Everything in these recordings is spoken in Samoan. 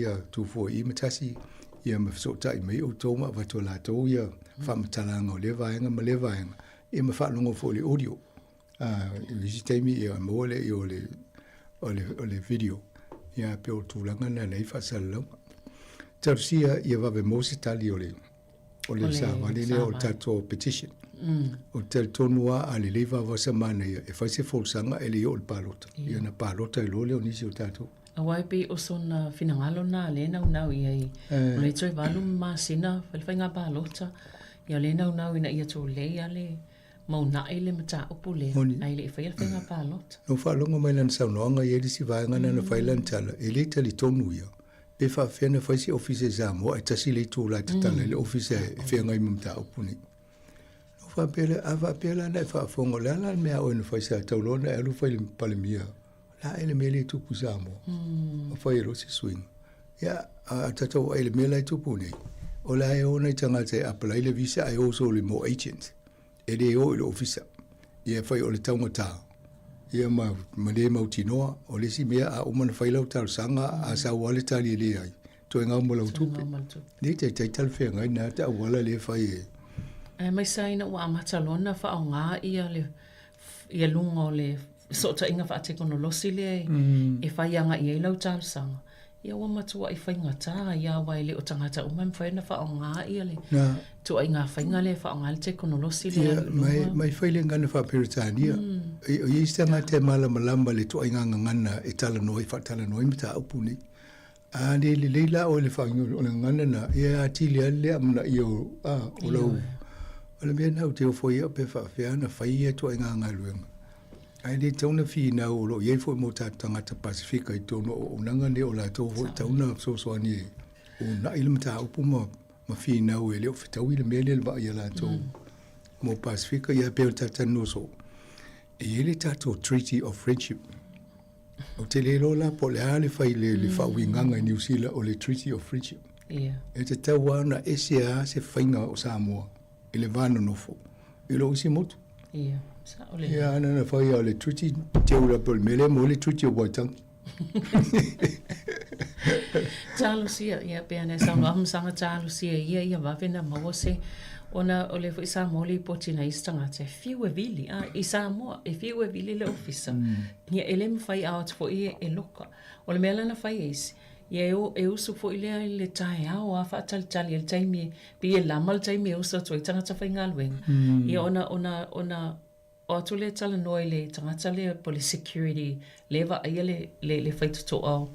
ia 24 i ma tasi, ia ma fesootai mai outou ma avatu e latou ia faamatalaga o lea vaega ma lea vaega, ia ma faalogo foi i le audio. I le isi taimi ia maua lea o le o le video, ia pei o le tulaga lena na i ai faasalalauga. Talosia ia vave maua se tali o le o le savali lea o le tatou petition. Ou te talitonu lava a lelei vavasa manaia e fai se folasaga e le i oo i le palota, ia ona palota ai loa lea o nisi o tatou. Aua e pei o sona finagalo lena lea e naunau i ai, o lea e toe 8 masina fai le faiga palota, ia o lea e naunau ina ia tulei lava le maunai le mataupu lea, ae le i faia le faiga palota. Na ou faalogo mai i lana saunoaga, e i ai le isi vaega lea na fai lana tala, e le talitonu ia, pe faapefea ona fai se ofisa i Samoa ae tasi le itula e tatala ai le ofisa e feagai ma mataupu nei. Ona ou faapea lea, a faapea la na e faafofoga, o le a la le mea a oe na fai sa tatau loa ona e alu fai i le Palemia, o le a ea le mea lea e tupu i Samoa? Ma fai ai loa se suiga. Ia, a tatou vaai i le mea la e tupu nei, o la e o nai tagata e apply le visa ae o solo mo agent. E le o i le ofisa. Ia e fai o le taugata, ia ma, ma le mautinoa. O le isi mea, a uma ona fai lau talosaga, a sau lava le tali e leai, toe gau ma lau tupe. Le taitai talafeagai na te auala lea e fai e. Aemaise lava ina ua amata loa ona faaaoga ia le ia luga o le fesootaiga faatekonolosi lea e fai agai i ai lau talosaga, ia ua matuai faigata ai lava aua e le o tagata uma e mafai ona faaaoga ia le ituaiga faiga lea e faaaoga ai le tekonolosi lea alu i luga. Mai fai le gagana faa-Peretania. E i ai se tagata e malamalama i le ituaiga gagana e talanoa ai, faatalanoa ai mataupu nei. A le lelei la oe i le faagaioi o le gagana lena, ia e atili ai le amanaia o, a, o lau... O le mea lena ou te ofo ai au pe faapefea ona fai ia ituaiga galuega. Ae le tatau ona finau o lo o i ai foi mo tatou tagata Pasefika i totonu o auaunaga nei o latou foi e tatau ona fesoasoani e uunai le mataupu ma, ma finau e le o fetaui le mea lea i le vaai a latou mo Pasefika. Ia pei o le talatalanoa soo, e i ai le tatou Treaty of Friendship. Ou te le iloa la po o le a le fai le, le faauigaga i Niu Sila o le Treaty of Friendship. E tatau lava ona ese lava se faiga o Samoa i le va nonofo i lou isi motu. Ia, sao lelei. Ia, ana na fai o le Treaty, teu la po o le mea lea mo le Treaty of Waitangi. Talosia, ia pei ona e saunoa Afamasaga talosia ia ia vave na maua se ona o lea foi sa maua lipoti nai isi tagata e fiu e vili a i Samoa e fiu e vili le ofisa. Ia e le mafai a o atu foi e loka. O le mea la na fai e isi, ia e o e usu foi lea i le taeao a faatalitali ai le taimi e pei e lama le taimi e usu atu ai tagata faigaluega. Ia ona ona ona o atu lea e talanoa i le tagata lea po o le security lea e vaaia le le le faitotoa o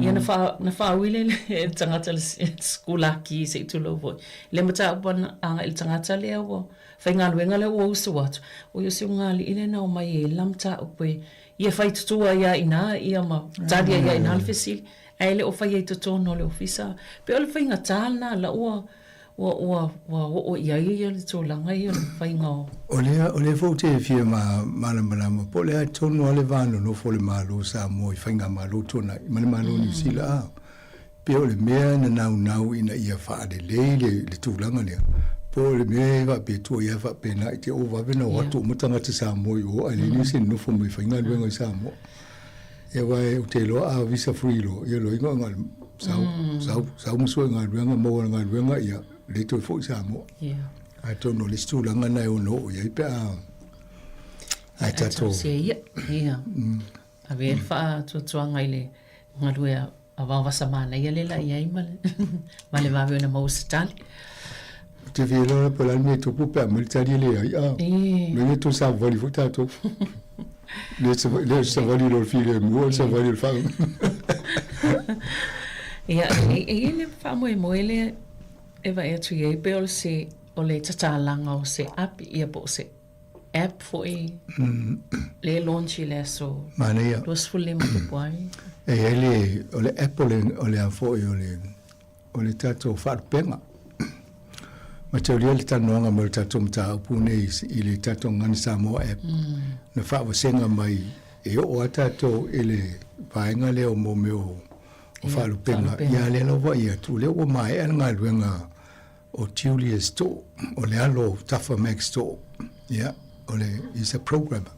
ia na faa na faaui lea e le tagata le sikulaki se i tulou foi le mataupu agai i le tagata lea ua faigaluega lea ua usu atu, oi o si ulugalii lea na omai e la mataupu e ia faitotoa ai lava i ina ia ma tali ai lava i ina le fesili, ae le o faia i totonu o le ofisa. Pei o le faigata lena la ua ua ua ua oo i ai ia le tulaga ia o le faiga o. O lea, o lea foi ou te fia malamalama po o le a tonu lava le va nonofo o le Malo o Samoa i faigamalo tuanai ma le Malo o Niu Sila a. Pei o le mea na naunau ina ia faalelei le, le tulaga lea, po o le mea e faapea tua ia faapena i te o vave na o atu uma tagata Samoa i o ae leai nisi e nonofo mai e faigaluega i Samoa. Ia aua ou te iloa a visa free loa, ia loa igoa sau, sau, sau ma sue galuega, maua le galuega, ia le toe foi i Samoa. Atonu o le isi tulaga lena e ono oo i ai pe a ae tatou. Ia, ia. Ave le faatuatuaga i le galue a Vaovasa manaia lea la i ai ma le, ma le vave ona maua se tali. Ou te fia iloa po o le a le mea e tupu pe a aumai le tali e leai. A, me le toe savali foi tatou. Le le savali lo le filemu o le savali o le faa. Ia, e i ai le faamoemoe lea e vaai atu i ai pei o se o le tatalaga o se app ia po o se app foi le launch i le aso Manaia. 25 Fepuari. E i ai le, o le app o le, o le a foi o le, o le tatou faalupega. Mataulia le talanoaga mai o le tatou mataupu nei i le tatou Gagana Samoa app. Na faavasega mai e oo lava tatou i le vaega lea o mo mea o, o faalupega. Ia lea lava ia atu, lea ua maea le galuega O Julius Too, o le alo o Tafa Max Too, ia, o le, he's a programmer.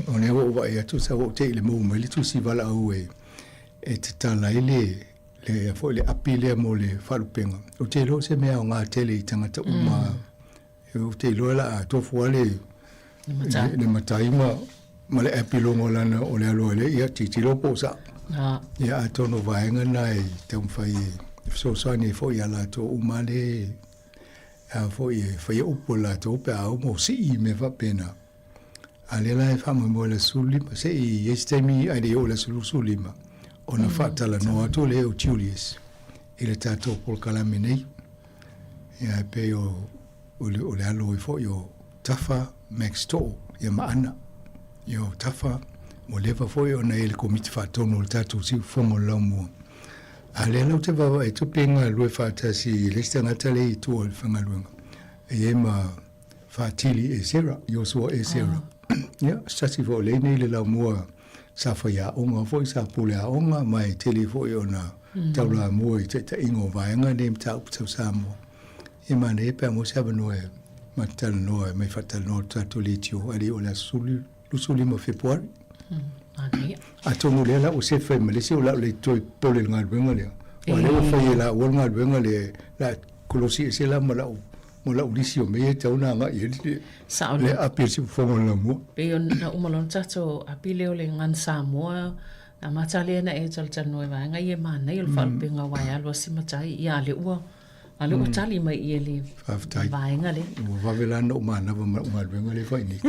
O lea ua ou vaai atu sa ou te i le maua mai le tusi valaau e, e tatala ai le, le foi le api lea mo le faalupega. Ou te iloa o se mea aoga tele i tagata uma. Ou te iloa la a tofu lava le le matai ma le api logo lana o le alo ai lea, ia tilotilo po o sa'o. Ia atonu o vaega na e taumafai e fesoasoani ai foi ia latou uma lea a foi e faia upu a latou pe a oo ma sii mea faapena. A lea la e faamoemoe i le aso 15, se i i ai se taimi ae le i oo i le aso 25 ona faatalanoa atu lea o Julius i le tatou polokalame nei. Ia e pei o, o, le, o le alo ai foi o Tafa Max To'o ia ma Ana. Ia o Tafa ua leva foi ona e i le Komiti Faatonu o le tatou Siufofoga o le Laumua. A lea la ou te vaavaai atu pe galulue faatasi i le isi tagata lea i tua o le faigaluega e i ai ma Faatili Esera, Iosua Esera. Ia, se tasi foi o lea nei i le laumua sa faiaoga foi, sa pule aoga, ma e tele foi ona taulamua i taitaiga o vaega nei mataupu tau Samoa. Ia manaia pe a maua se avanoa e ma te talanoa, e mai faatalanoa atu tatou leitio ae le i oo i le aso 15 o Fepuari. Manaia. Atonu o lea la ua sefe ai ma le isi o le a ou le toe popole i le galuega lea. Aua o lea ua fai e laua le galuega lea, o le a kolosi ese la ma lau ma lau lisi o mea ia e tatau ona agai i ai Sao le api a le siufofoga o le laumua. Pei ona uma loa ona tatou api lea o le Gun Samoa, a mata lea na e talatalanoa i vaega ia e manaia o le faalupega aua e alu lava si matai, ia a o lea ua A lea ua tali mai i le Faafetai. vaega lea. Ua vave la ona ou manava ma lau galuega lea e fai nei.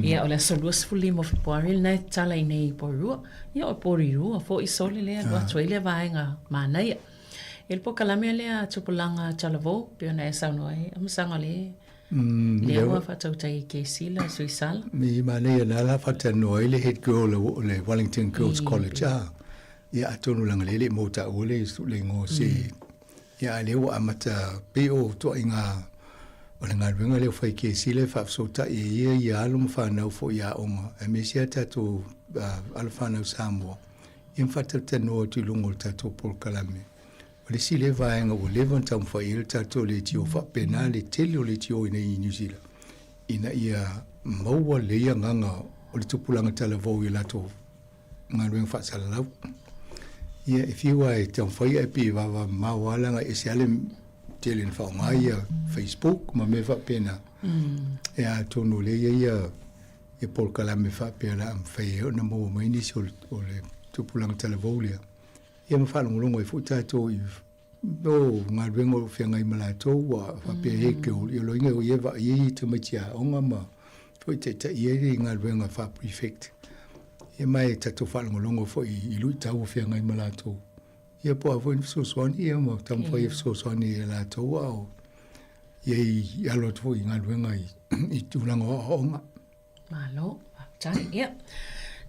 Ia, o le aso 25 o Fepuari lena e tatala i nei i Porirua. Ia, o Porirua foi sole lea, alu atu ai lea vaega manaia. I le polokalame lea a Tupulaga Talavou, pei ona e saunoa ai, Amasaga le lea ua faatautai i Kesila, Suisala. Mi manaia na la faatanoa ai le head girl o le Wellington Girls College. Ah, Ia atonu leaga lea e le i maua taua le le igoa o se ia a lea ua amata pei o ituaiga o le galuega lea ua fai i Kesila e faafesootai e ia ia alo ma fanau foi i aoga aemaise a tatou alo fanau Samoa ia ma faatalatalanoa atu i luga o le tatou polokalame. O le isi lea vaega ua leva ona taumafai i ai le tatou leitio faapena le tele o leitio i inei i Niu Sila ina ia maua lelei agaga o le tupulaga talavou i a latou galuega faasalalau. Ia, e fiu lava e taumafai ae pei e vavamamao lava leaga e ese lava le tele na faaaoga ia Facebook ma mea faapena. Ia atonu o lea e i ai ia polokalame faapea o le a mafai ai ona maua mai nisi o le tupulaga talavou lea, ia ma faalogologo ai foi tatou i O galuega o lo o feagai ma latou ua faapea ai ke o ia loiga o ia vaai ai tamaiti aoga ma foi taitai ai le galuega faa-prefect. Ia ma e tatou faalogologo foi i luitau o feagai ma latou. Ia po o a foi ni fesoasoani ia ma taumafai e fesoasoani ia latou a o i ai i alo atu foi i galuega i tulaga o aoaoga. Malo, faafetai. Ia,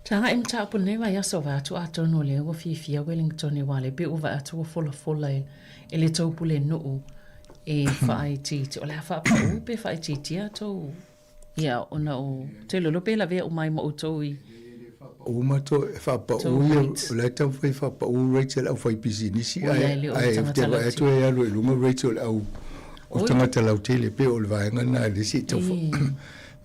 taga i mataupu lenei vaiaso vae atu atonu o lea ua fiafia Wellington aua o lea pei ua vaai atu ua folafola e le tou pulenuu e faaitiitia. O le a faapaū pe faaitiitia tou ia ona o te iloa pe lavea uma ai ma outou i Paʻu matou e faapaʻu ia o la e taumafai e faapaʻu rates a le aufaipisinisi ae ae ou te vaai atu e alu i luga rates o le au o tagata lautele pei o le vaega lena lea se i tau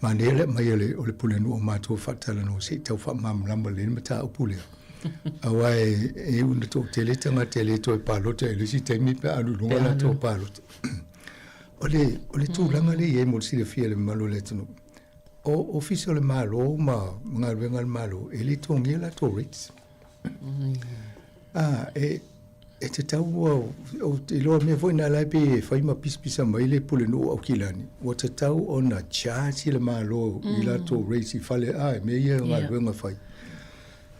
manaia le aumai o le o le pulenuu o matou e faatalanoa se i tau faamalamalama lelei le mataupu lea aua e e iu ina toatele tagata e le toe palota i le isi taimi pe a alu i luga latou palota. O le o le tulaga lea e i ai mo le silafia e le mamalu o le atunuu O Ofisa o le Malo ma galuega a le Malo, e le totogia latou rates. A, e, e tatau ua, ou te iloa mea foi na la pei e fai ma pisapisa mai le pulenuu o Aukilani, ua tatau ona charge le Malo i latou rates i fale, a, mea ia o galuega fai.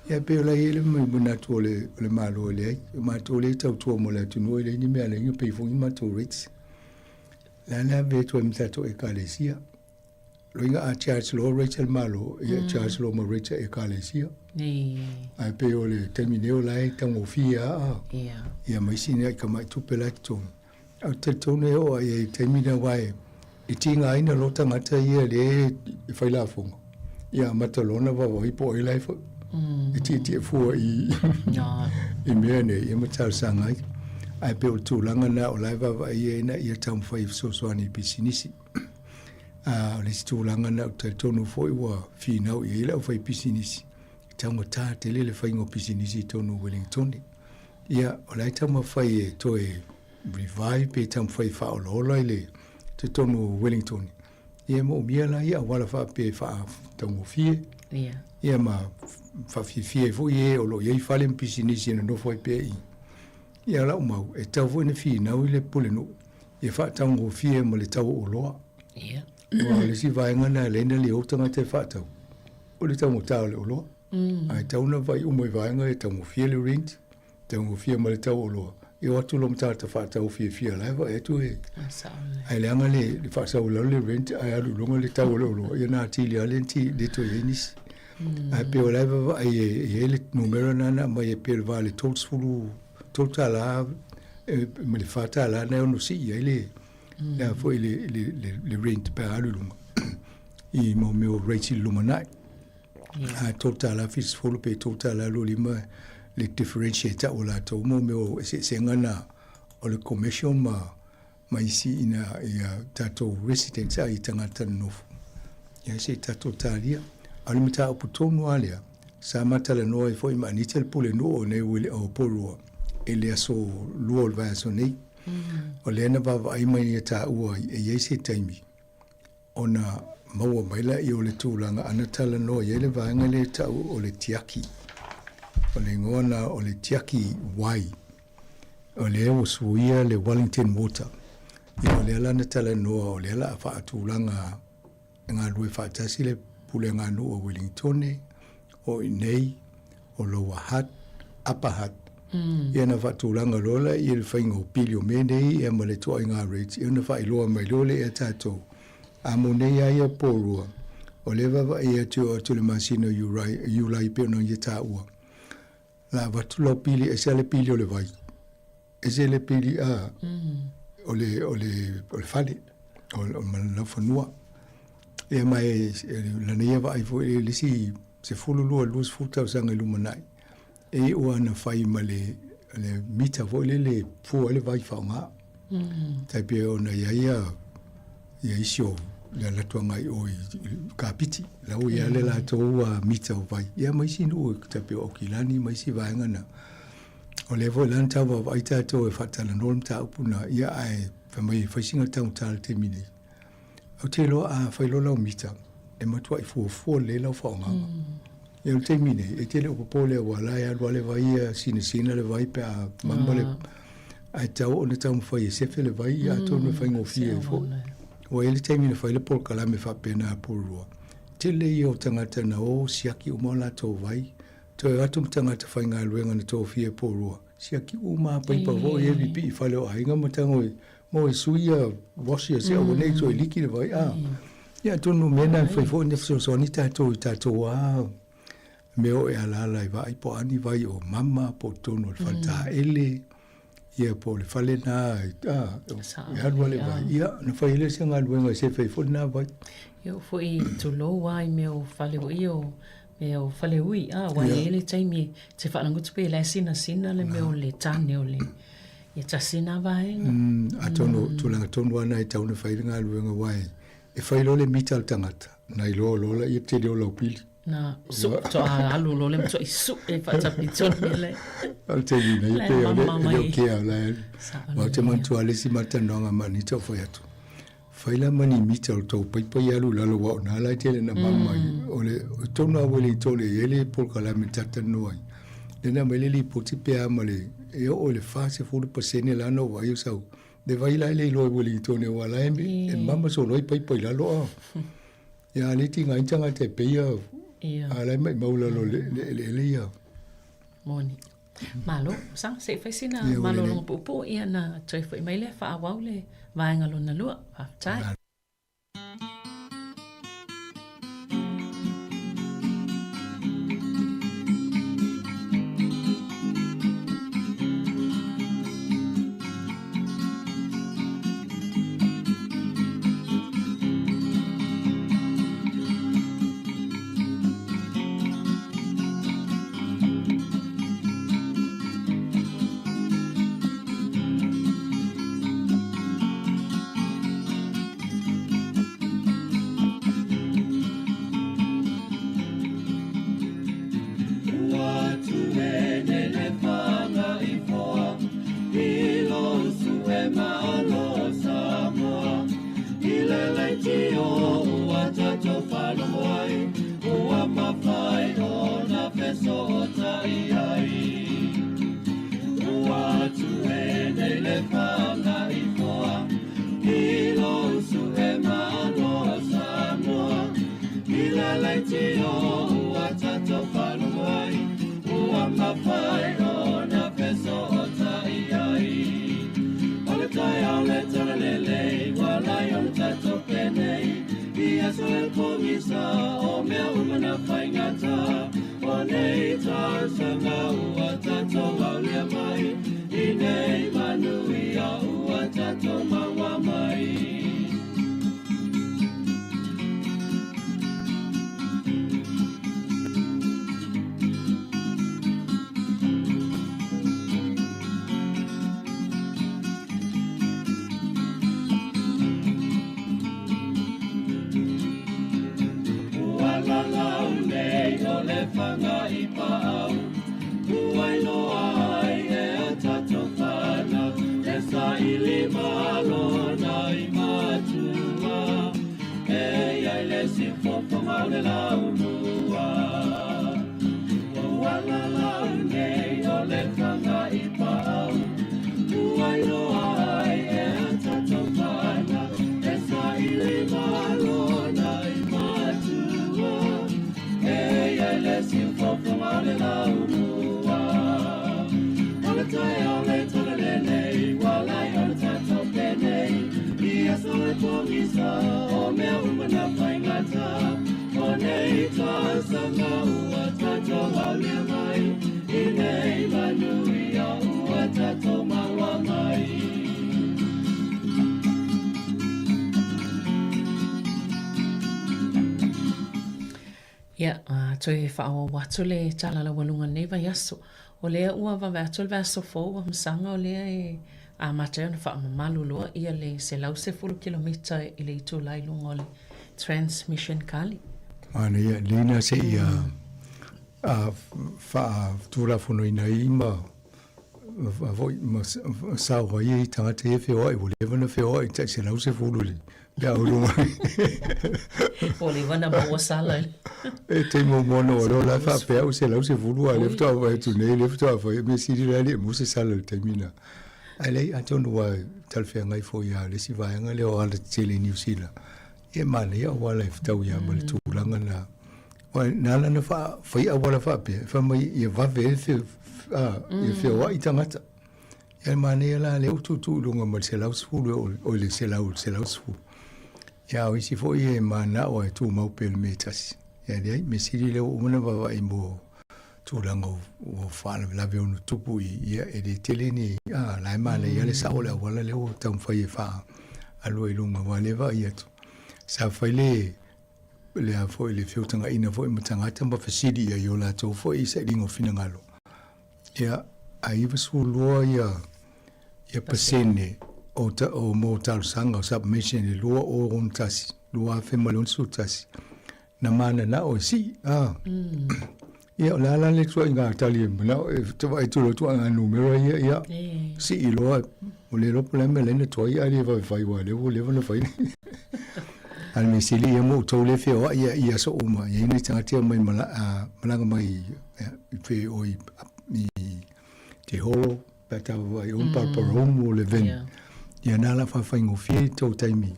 Ia pei o la e i ai le manatu o le, o le Malo e leai, o matou lea e tautua mo le atunuu e leai ni mea e ala ai ona pay foi ni matou rates. O le a le ave atu ai ma tatou Ekalesia. Loiga a charge loa rates a le Malo, ia charge loa ma rates a Ekalesia. Ae pei o le taimi nei o la e taugofie lava ia ma isi nai tamai tupe la e totogi. Ae ou te talitonu e oo lava i ai i le taimi lea aua e tigaina loa tagata ia lea e fai lafoga, ia amata loa ona vaavaai po o ai la e e tietie fua i i mea nei ia ma talosaga ai. Ae pei o le tulaga lena o la e vaavaai ai ina ia taumafai e fesoasoani i pisinisi. A o le isi tulaga lena ou te talitonu foi ua finau i ai le aufaipisinisi. taugata tele le faiga o pisinisi i totonu o Wellingtone. Ia, o la e taumafai e toe revive pe taumafai e faaolaola i le totonu o Wellingtone. Ia e moomia la ia auala faapea e faataugofie. Ia. Ia ma faafiafia ai foi e o lo o i ai fale ma pisinisi e nonofo ai pea i. Ia o lau mau, e tatau foi ona finau i le pulenuu ia faataugofie ma le tau o oloa. Ia. Aua o le isi vaega lena e ala ai ona le o tagata e faatau, o le taugata o le oloa. Ae tatau ona vaai uma i vaega e taugofie le rent, taugofie ma le tau o oloa, ia o atu loa ma tagata faatau fiafia la e vaai atu e. Ae leaga le faasau i lalo le rent ae alu i luga le tau o le oloa, ia na atili lava le toe i ai nisi. Ae pei o la e vaavaai e i ai le numera lena na aumai e pei o le va o le 30, $3 ma le $4 lena e ono sii ai le le a foi le le le rent pe a alu i luga i mo mea o rates i le lumanai. A $3.70 pe $3.25 le differentiate tau o latou mo mea o eseesega na o le commercial ma ma isi ina ia tatou residents a i tagata nonofo. Ia se i tatou talia. A o le mataupu tonu lava lea, sa ma talanoa ai foi ma Anita le pulenuu o nei o Porirua i le aso Lua o le vaiaso nei. O lea na vaavaai mai ia taua e i ai se taimi ona maua mai lea o le tulaga ana talanoa i ai le vaega lea e tau o le tiaki. O le igoa na o le tiaki wai. O lea ua suia le Wellington Water. Ia o lea la na talanoa o lea la a faatulaga e galulue faatasi le Pulega Nuu o Wellingtone, o i inei, o Lower Hutt, Upper Hutt. Ia na faatulaga loa lea i le faiga o pili o mea nei ia ma le ituaiga rates, ia ona faailoa mai loa lea ia tatou. A mo nei lava ia Porirua, o lea e vaavaai atu e oo atu i le masina o Iulai e pei ona ia taua, la avatu lau pili, ese lava le pili o le vai, ese le pili a o le o le o le fale o ma le laufanua. Ia ma e lana ia vaai foi i le isi 12 20 tausaga i lumanai, e iu lava ina fai ma le le mita foi lele e fua ai le vai faaaoga. Tai pei ona i ai ia ia isi o le alu atu agai i o i Kapiti, la ua i ai le latou mita o vai. Ia ma isi nuu tai pei o Aukilani ma isi vaega na. O lea foi la na tau vaavaai tatou e faatalanoa le mataupu lena, ia ae fai mai e fai sina taugata i le taimi nei. Ou te iloa a fai loa lau mita, e matuai fuafua lelei lau faaaogaga. Ia o le taimi nei, e te le o popole aua o la e alu lava le vai ia sinasina le vai pe a mama le... Ae tatau ona taumafai e sefe le vai, ia atonu e faigofie ai foi. Ua i ai le taimi na fai le polokalame faapena a Porirua, tele ia o tagata na o siaki uma o latou vai, Toe o atu ma tagata faigaluega na tofia e Porirua, siaki uma lava paipa foi e pipii i fale o aiga ma tago i mo e sui ia wash ia se aua nei toe liki le vai a. Ia atonu o mea na e mafai foi ona fesoasoani tatou i tatou lava mea o e alaala i vaai po o a ni vai o mama po o totonu o le fale taele ia po o le fale na a e alu lava le vai ia ona fai ai lea o se galuega e sefe ai foi lena vai. Ia oo foi tulou lava i mea o fale foi ia o mea o faleui a aua e i ai le taimi e te faalagoto pei o la e sinasina le mea o le tane o le ia tasi lena vaega. Atonu o tulaga tonu lava na e tatau ona fai le galuega aua e fai loa le mita a le tagata ona iloa loa lea le tele o lau pili. Na su toa alu loa le matuai sue faatapitonu le. O le taimi nei e pei o le e le o kea la e. Aua ou te manatua lava le isi matalanoaga ma Anita o fai atu. Fai la ma ni mita o le tou paipa ia alu i lalo aua o na la e tele ina mama ai. O le tonu lava ua le tole i ai le polokalame talatalanoa ai. Lea na aumai le lipoti pe a ma le e oo i le 40% la na ou vaai o sau. Le vai la e le iloa i Wellington aua la e mama solo ai paipa i lalo a. Ia a le tiga ai ni tagata e peia a la e maimau i lalo o le eleele ia. Moni. Malo, sa, se i fai sina malologa puupuu ia na toe foi mai lea faaauau le vaega lona lua. Faafetai. Ia, toe faaauau atu le tala laualuga i lenei vaiaso. O lea ua vave atu le vaiaso fou a Masaga o lea e amata ai ona faamamalu loa ia le 110 kilomita i le itula i luga o le Transmission Kali. Manaia, lea ina se i faatulafonoina ai ma foi ma sao ai i tagata ia feoai ua leva ona feoai tai 110 le pe a luga. Ua leva ona maua sala i E te muamua na o la faapea au 110 a lea faatoa vaai atu nei lea faatoa fai mea sili la e le i maua se sala i le taimi lena. Ae leai atonu ua talafeagai foi ia le isi vaega lea o ala tetele i Niu Sila. Ia e manaia auala e fetaui lava ma le tulaga lena. Aua na ala ona fai auala faapea, e fai mai ia vave ai le ia feoai tagata. Ia e manaia la lea ua tuutuu i luga ma le 110 oi le 100 i le 110. Ia a o isi foi e mananao e tumau pea i le mea e tasi. Ia leai, mea sili lea ua uma ona vaavaai mo tulaga o faalavelave ono tupu i ia e le tele ni a la e manaia le sao o le auala lea ua taumafai e faaalu ai i luga aua o lea e vaai atu sa fai le le a foi le feutagaina foi ma tagata ma fesili i ai o latou foi sailiga o finagalo ia a 92 ia ia pasene o ta, o mo talosaga o submission i le 2061 2061 na mananao e sii a ia o le a la le tuaiga tali e manao e vaai atu loa tuaiga numera ia ia sii loa ua le iloa po o le a le mea lea na tuai ae le vave fai aua o lea ua leva ona fai. A o le mea sili ia mo outou lea e feoai ia i aso uma, e i ai nai tagata e omai malaga mai i pe o i Te Horo, pe a tau ai o Paraparaumu o Levin. Ia na la faafaigofie i tou taimi.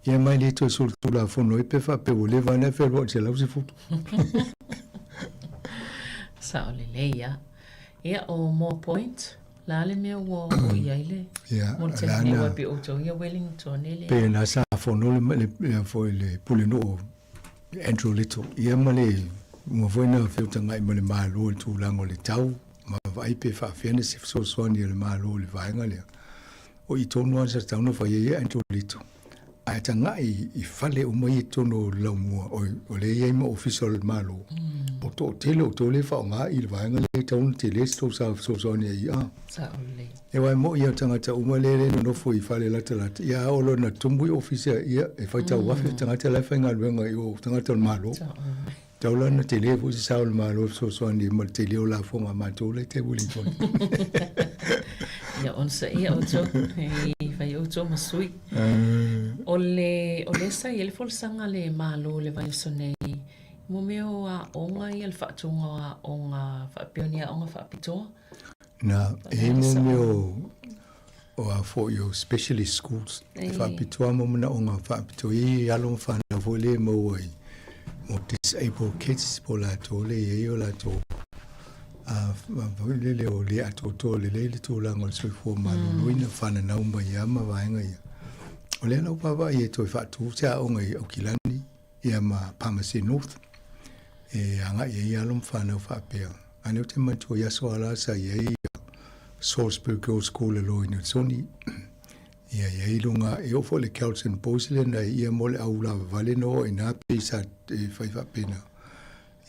Ia mai le toe solitulafono ai pe faapea ua leva ana e fealuai i le 110. Sao lelei lava. Ia o Moa Point, la le mea ua oo i ai le mo le taimi nei aua e pei o outou ia Wellington e le. Pe na sa fono le foi le pulenuu Andrew Little ia ma le ua foi na feutagai ma le Malo i le tulaga o le tau ma vaai pe faafefea na se fesoasoani a le Malo i le vaega lea. O i tonu lava sa tatau ona fai ai e Andrew Little ae tagai i fale uma ia i totonu o le laumua o lea e i ai ma ofisa o le Malo. O toatele o outou lea e faaaoga i le vaega lea e tatau ona tele se tou fesoasoani ai a. E aua e moi lava o tagata uma lea e nonofo i fale latalata, ia a oo loa ina tumu i ofisa, ia e faitau afe tagata la e faigaluega i o tagata o le Malo. Tau la na tele foi se sao o le Malo e fesoasoani ma le tele o lafoga a matou la i tai Wellington. Ia onosaia outou, e fai outou ma sui. O le, o lea sa i ai le folasaga a le Malo i le vaiaso nei, mo mea o aoga ia, le faatuga o aoga faapea o ni aoga faapitoa. Na, e i ai mo mea o a foi o specialist schools, e faapitoa mo manaoga faapitoa i alo ma fanau foi lea e maua i mo disabled kids po o latou lea e i ai o latou foi lele o le atoatoa lelei le tulaga o le soifua maloloina, fananau mai lava ma vaega ia. O lea la ua vaavaai e toe faatu se aoga i Aukilani ia ma Palmerston North e agai ai alo ma fanau faapea. A o lea ou te manatua i aso a la sa i ai Salisbury Girls School i lalo i Nelsoni. Ia i ai luga, e oo foi le Carlton Boys lea na ia mo le au lavavale na oo i ina pei sa e fai faapena.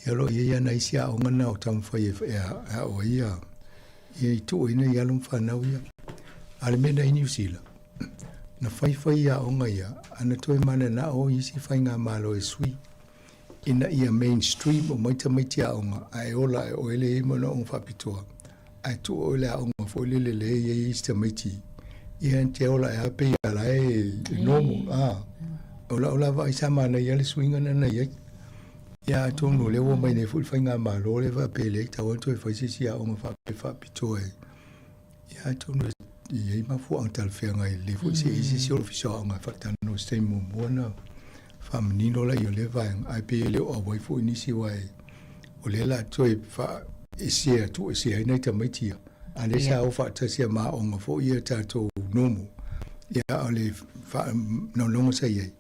Ia o lo o i ai lava nai isi aoga na o taumafai e aao ai ia ia i tuuina i alo ma fanau ia. A o le mea na i Niu Sila, na faifai aoga ia, a na toe mananao isi faigamalo e sui. ina ia mainstream uma ai tamaiti aoga, ae ola ae oe lea e i ai manaoga faapitoa, ae tuu oe i le aoga foi lele lea e i ai isi tamaiti, ia e te ola ae lava pei o la e normal. A, o lau la vaai sa manaia lava le suiga lena na i ai. Ia atonu o lea ua omai nei foi le faigamalo lea faapea e leai tatau lava ona toe fai se isi aoga faapea faapitoa e Ia atonu e i ai mafuaaga talafeagai lelei foi se i ai se isi o le Ofisa o Aoga e faatalanoa i se taimi muamua ona faamanino laia o lea vaega, ae pei e le o auai foi nisi aua o lea o le a toe faaesea, tuuesea ai nai tamaiti ia, a o lea sa o faatasi lava ma aoga foi ia tatou normal. Ia a o le faanoanoaga sa i ai,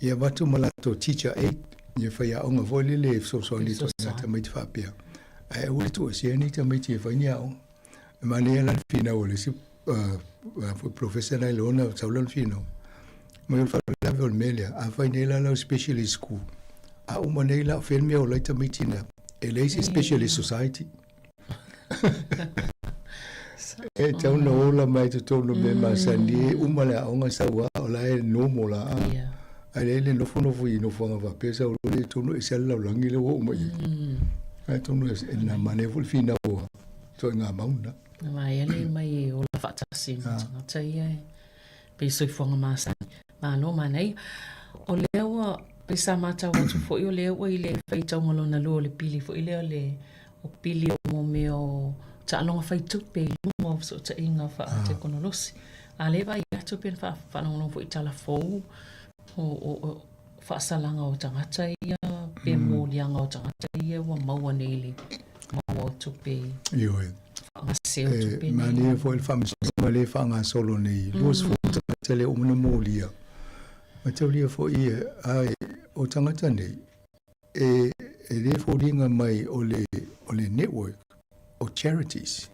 ia avatu ma latou teacher aide, ia faiaoga foi lele e fesoasoani i ituaiga tamaiti faapea, ae aua le tuuesea nei tamaiti e fai ni aoga. E manaia la le finau a le isi foi professor na iloa ona sau lana finau. Mai o le faalavelave o le mea lea, afai nei la lau specialist school, a uma nei la o fea le mea o ola ai tamaiti na, e leai se specialist society. E tatau ona ola mai i totonu o mea masani e uma le aoga sau lava o la e normal la. Ae leai le nofonofo i nofoaga faapea sau loa lea i totonu e ese lava le lalolagi lea ua oo mai i ai. Atonu e na manaia foi le finau a ituaiga mau lena. Aua e le mai e ola faatasi ma tagata ia e pei soifuaga masani. Malo manaia. O lea ua, pei sa matau atu foi o lea ua i le faitauga lona lua o le pili foi lea o le o pili o mo mea o taaloga fai tupe i luga o fesootaiga faatekonolosi. A lea e vaai atu pei ona faalogologo foi i tala fou o faasalaga o tagata ia pe moliaga o tagata ia ua maua nei i le maua o tupe. Ioe. Faagase o tupe nei. Manaia foi le faamasinoga lea e faagasolo nei, 20 tagata lea ua uma ona molia. Mataulia foi ai o tagata nei, e le foliga mai o le, o le network o charities.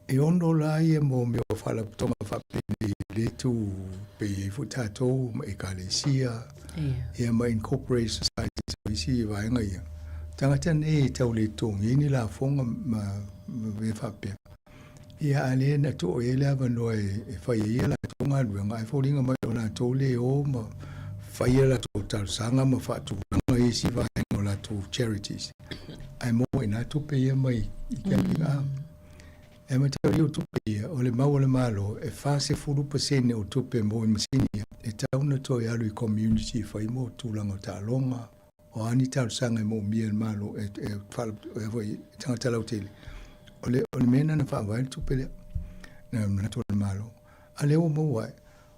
E ono la ia mo mea o faalapotopotoga faapenei le tu pe i ai foi tatou ma ekalesia, ia ma incorporate societies o isi vaega ia. Tagata nei e tau le totogi ai ni lafoga ma mea faapea. Ia a lea na tuu i ai le avanoa e fai ai a latou galuega, ae foliga mai o latou le o ma fai a latou talosaga ma faatulaga isi vaega o latou charities. Ae maua i ina tupe ia mai i gambling a. E mataulia o tupe ia, o le mau a le Malo, e 40% o tupe mo i masini ia, e tatau ona toe alu i community e fai mo tulaga o taaloga, O a ni talosaga e moomia e le Malo e e tagata lautele, o le o le mea lena na faavae le tupe lea, na manatu o le Malo. A lea ua maua ai,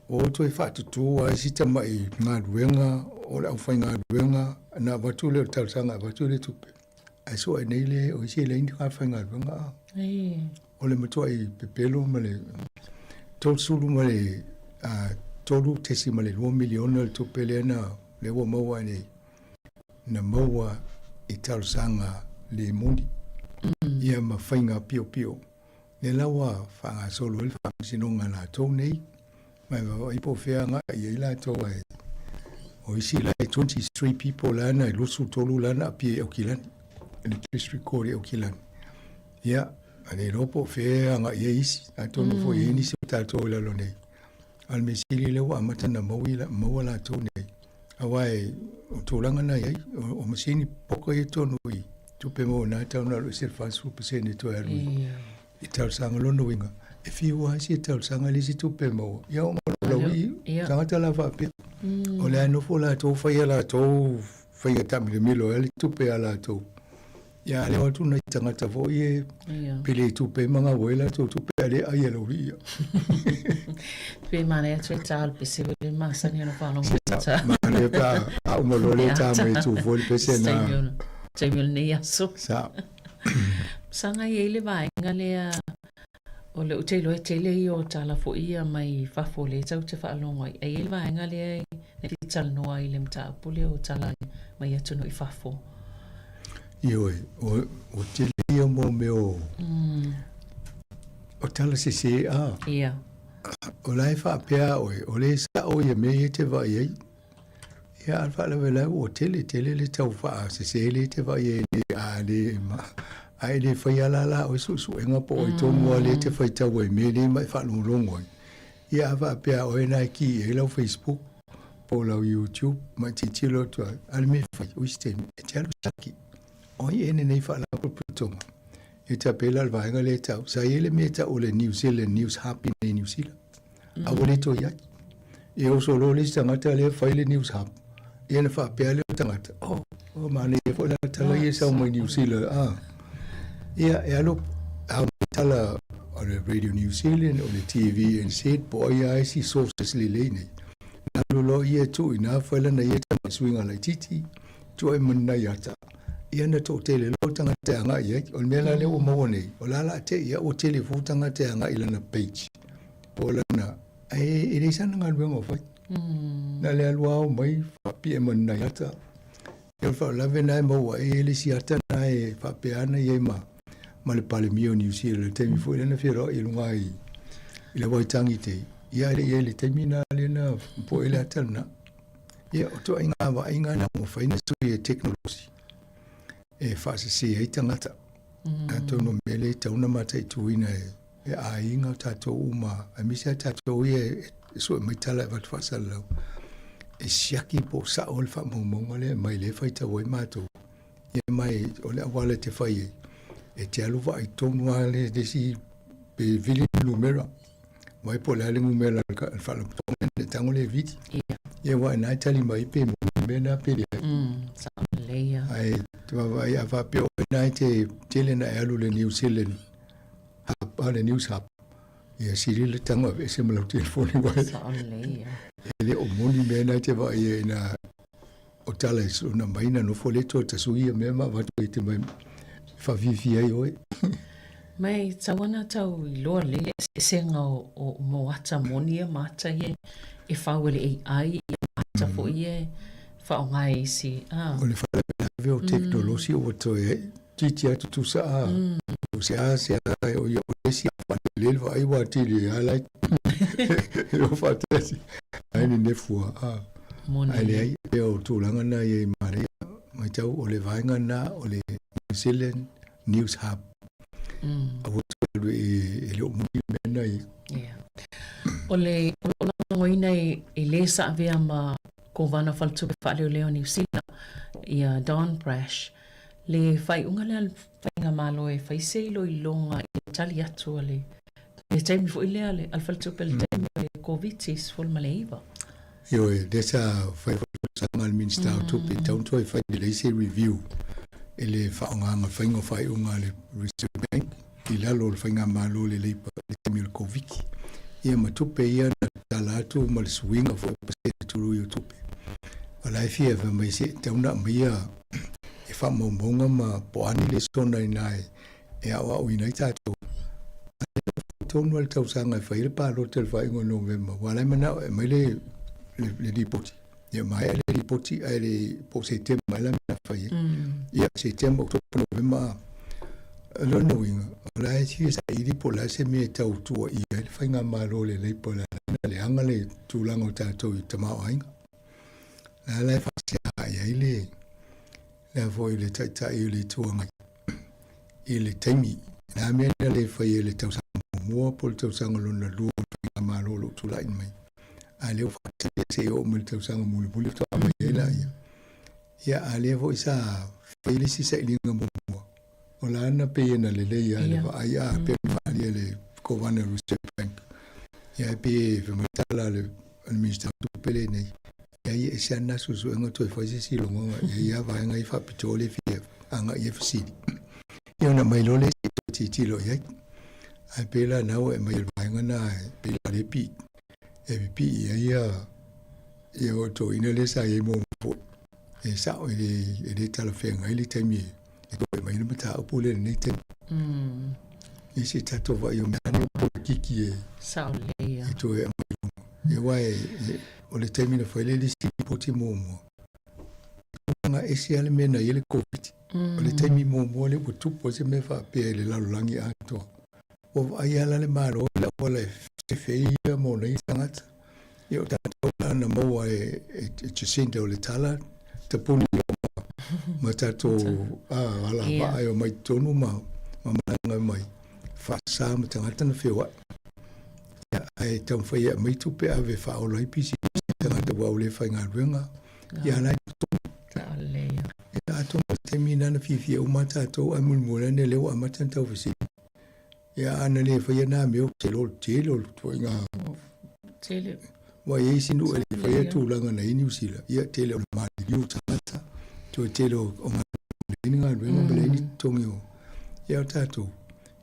ua o toe faatutu lava isi tamai galuega o le aufaigaluega ona avatu lea o le talosaga e avatu le tupe, ae sue nei le o isi e leai ni tagata faigaluega a. O le matuai pepelo ma le $33.2 miliona le tupe lea na lea ua maua ai nei, na maua i talosaga le moni ia ma faiga piopio. Lea la ua faagasolo ai le faamasinoga a latou nei, ma e vaavaai po o fea agai i ai latou ae o isi la e 23 people la na e 23 la na aapia i Aukilani, i le District Court i Aukilani. Ia, a le iloa po o fea e agai i ai isi, atonu foi e i ai nisi o tatou i lalo nei. A o le mea sili lea ua amata ona maua latou nei, aua e, o tulaga na i ai, o masini poka ia tonu i tupe maua na e tatau ona alu ese le 40% e toe alu i talosaga. Lona uiga, e fiu lava isi e talosaga e leai se tupe e maua. Ia oo mai loa i tagata la faapea, o lea e nofo latou fai a latou faiga taamilomilo ai le tupe a latou. Ia, a leo atu nai tagata foi e pele i tupe ma gau ai latou tupe a le ai e lau alii ia. Pe manaia atu e tā le pese foi le masani ona faalogo i tā. Manaia pe a uma loa le tā mai e tu foi le pese na. Taimi o lenei aso. Sa. Saga i ai le vaega lea o le ou te iloa e tele ia o tala foi ia mai fafo lea tatou te faalogo ai. Ai ai le vaega lea e te talanoa ai i le mataupu lea o tala mai atunuu i fafo. Ioe, o tele ia mo mea o, o tala sese a. Ia. O la e faapea oe, o le sao ia mea ia e te vaai ai. Ia, a o le faalavelave ua tele tele le tau faasese lea e te vaai ai nei, a le ma, a e le faia la la oe suesuega po o ai tonu lava lea e te faitau ai i mea nei ma e faalogologo ai. Ia a faapea o oe na e ki i ai lau Facebook. po o lau YouTube ma e tilotilo atu ai, a o le mea e fai, o isi taimi, e te alu siaki, o ai ea lenei faalapotopotoga? E tai pei la o le vaega lea e tau, sa i ai le mea e tau o le New Zealand News Hub i inei i Niu Sila, a ua le toe i ai. Ia oso loa le isi tagata lea fai le News Hub, ia ona faapea lea o tagata, oh, oh manaia foi la tala ia e sau mai Niu Sila, ah. Ia, e alu, ao mai tala o le Radio New Zealand, o le TVNZ, po o ai lava isi sources lelei nei. Na alu loa ia e tuu i ina, fai lana ia tamai suiga laitiiti, tuu ai ma ni nai ata. Ia na toatele loa tagata e agai i ai. O le mea la lea ua maua nei, o la la te i ua tele fou tagata e agai i lana page. Po o lana, ae e leai sana galuega o fai. Na le alu ao mai, faapipii ma ni nai ata. Ia o le faalavelave lena e maua ai e le isi ata lena e faapea ana i ai ma, ma le Palemia o Niu Sila i le taimi foi lea na feiloai i luga i, i le Waitangi Day. Ia e le i ai i le taimi lena lea na poe ai le ata lena. Ia, o ituaiga vaaiga na ua mafai ona sui e tekonolosi e faasese ai tagata. Atonu o mea lea e tatau ona mataituina e, e aiga o tatou uma, aemaise lava tatou ia e sue mai tala e avatu faasalalau, e siaki po o sao le faamaumauga lea e aumai lea e faitau ai matou. Ia ma o le auala e te fai ai, e te alu vaai tonu lava le isi pe vili le numera. Vaai po o le a le numera o le faalapotopotoga e tago lea e vili. Ia. Ia aua na e tali mai pe moni le mea lena pe leai. Sao lelei lava. Ae te vaavaai a faapea o oe na e te tele na e alu i le New Zealand Hub, a le News Hub. Ia sili le tago aveese ma lau telefoni aua Sao lelei lava. e le o moni mea na e te vaai ai ina o tala e ona mai na nofo le toe tasui ia mea ma avatu ai te mai whawhiwhi ai oe. Mai tau ana tau iloa le eseesega o, o mo ata moni ia ma ata ia e whau e le AI ia ma ata mm. foi e whaonga e isi. Ah. O le whalavelave o teknolosi mm. o toe titi atu tusa a. Mm. O se a se a o ia o le si a whanele le vai wa tili a lai. E o whatasi. Ai ni nefua a. Moni. Ai leai, pea o tulaga na ia i Maria, matau o le vaega na o le New Zealand News Hub. Aua toe alu e le o moni le mea na i. Yeah. O le o lo o lagolagoina e, e le sa avea ma Kovana Faletupe Faaleoleo o Niu Sila, ia Don Brash, le faaiuga lea a le Faigamalo e fai se iloiloga i le tali atu a le le taimi foi lea a le Faletupe i le taimi o le Koviti-19. Ioe, lea sa fai foi le talosaga a le Minisita o Tupe, e tatau ona toe fai lelei se review i le faaaogaina faiga o faaiuga a le Reserve Bank i lalo o le faigamalo a le Labour i le taimi o le Koviti. Ia ma tupe ia na tatala atu ma le suiga foi o pasene tului o tupe. O la e fia fai mai se e tatau ona aumaia e faamaumauga ma po o a ni lesona i ina e aoaoina ai tatou. Ae tonu lava le tausaga e fai ai le palota i le faaiuga o Novema, aua o la e manao e aumai le, le, le lipoti. Ia maea le lipoti ae le po o Setema ea la mea fai ai. Ia Setema, Oketopa, Novema, o lona uiga, o la e fia saili po o le a se mea e tau tuuaia ai le faigamalo a le Labour o le a la leaga le tulaga o tatou i tamaoaiga. O la la e faasea i ai le, le a foi le Taitai o le Itu Agai i le taimi, le a mea na le fai ai i le tausaga muamua po o le tausaga lona lua o le faigamalo o lo o tulai mai. A lea ua faatali se i oo mai le tausaga mulimuli faatoa aumai ai laia. Ia, a lea foi sa fai le isi sailiga muamua, o la na pei e na lelei lava i le vaai, a pei ona faaalia e le Kovana Reserve Bank. Ia, e pei e fai mai tala a le Minisita o Tupe lenei, Leai, e ese lava lena suesuega toe fai se isi logoga, e i ai lava vaega ia faapitoa lea e fia agai i ai fesili. Ia ona aumai loa lea se i toe tilotilo i ai. Ae pei la na ua e aumai le vaega lena pei la lea e e pipii i ai ia ia o toeaina lea sa i ai muamua foi. E sao e le e le talafeagai le taimi e toe aumai ai le mataupu lea i lenei taimi. Ia se i tatou vaai o mea nei o polokiki e Sao lelei lava. E toe aumai i luma. Ia aua e o le taimi na fai ai le lisi lipoti muamua, tulaga ese lava le mea na i ai le Koviti. O le taimi muamua lea ua tupu ai se mea faapea i le lalolagi atoa. Ua vaai lava la le Malo i le auala e sefe ai ia mo nei tagata. Ia o tatou la na maua e Jacinda o le tala, tapuni loa ma tatou alavaa e omai i totonu ma malaga mai, faasa ma tagata na feoai. Ia, ae taumafai e aumai tupe ave e faaola ai pisinisi tagata. aua ua le faigaluega, ia a la e totogi. Ia atonu o le taimi lena na fiafia uma lava tatou ae mulimuli ane lea ua amata ona tau fesili. Ia a na le faia na mea ou te iloa o le tele o le ituaiga Tele. Ua i ai isi nuu e le faia tulaga na i ai Niu Sila, ia tele o le maliliu o tagata, toe tele o galuega, leai ni galuega ma leai ni totogi o ia o tatou,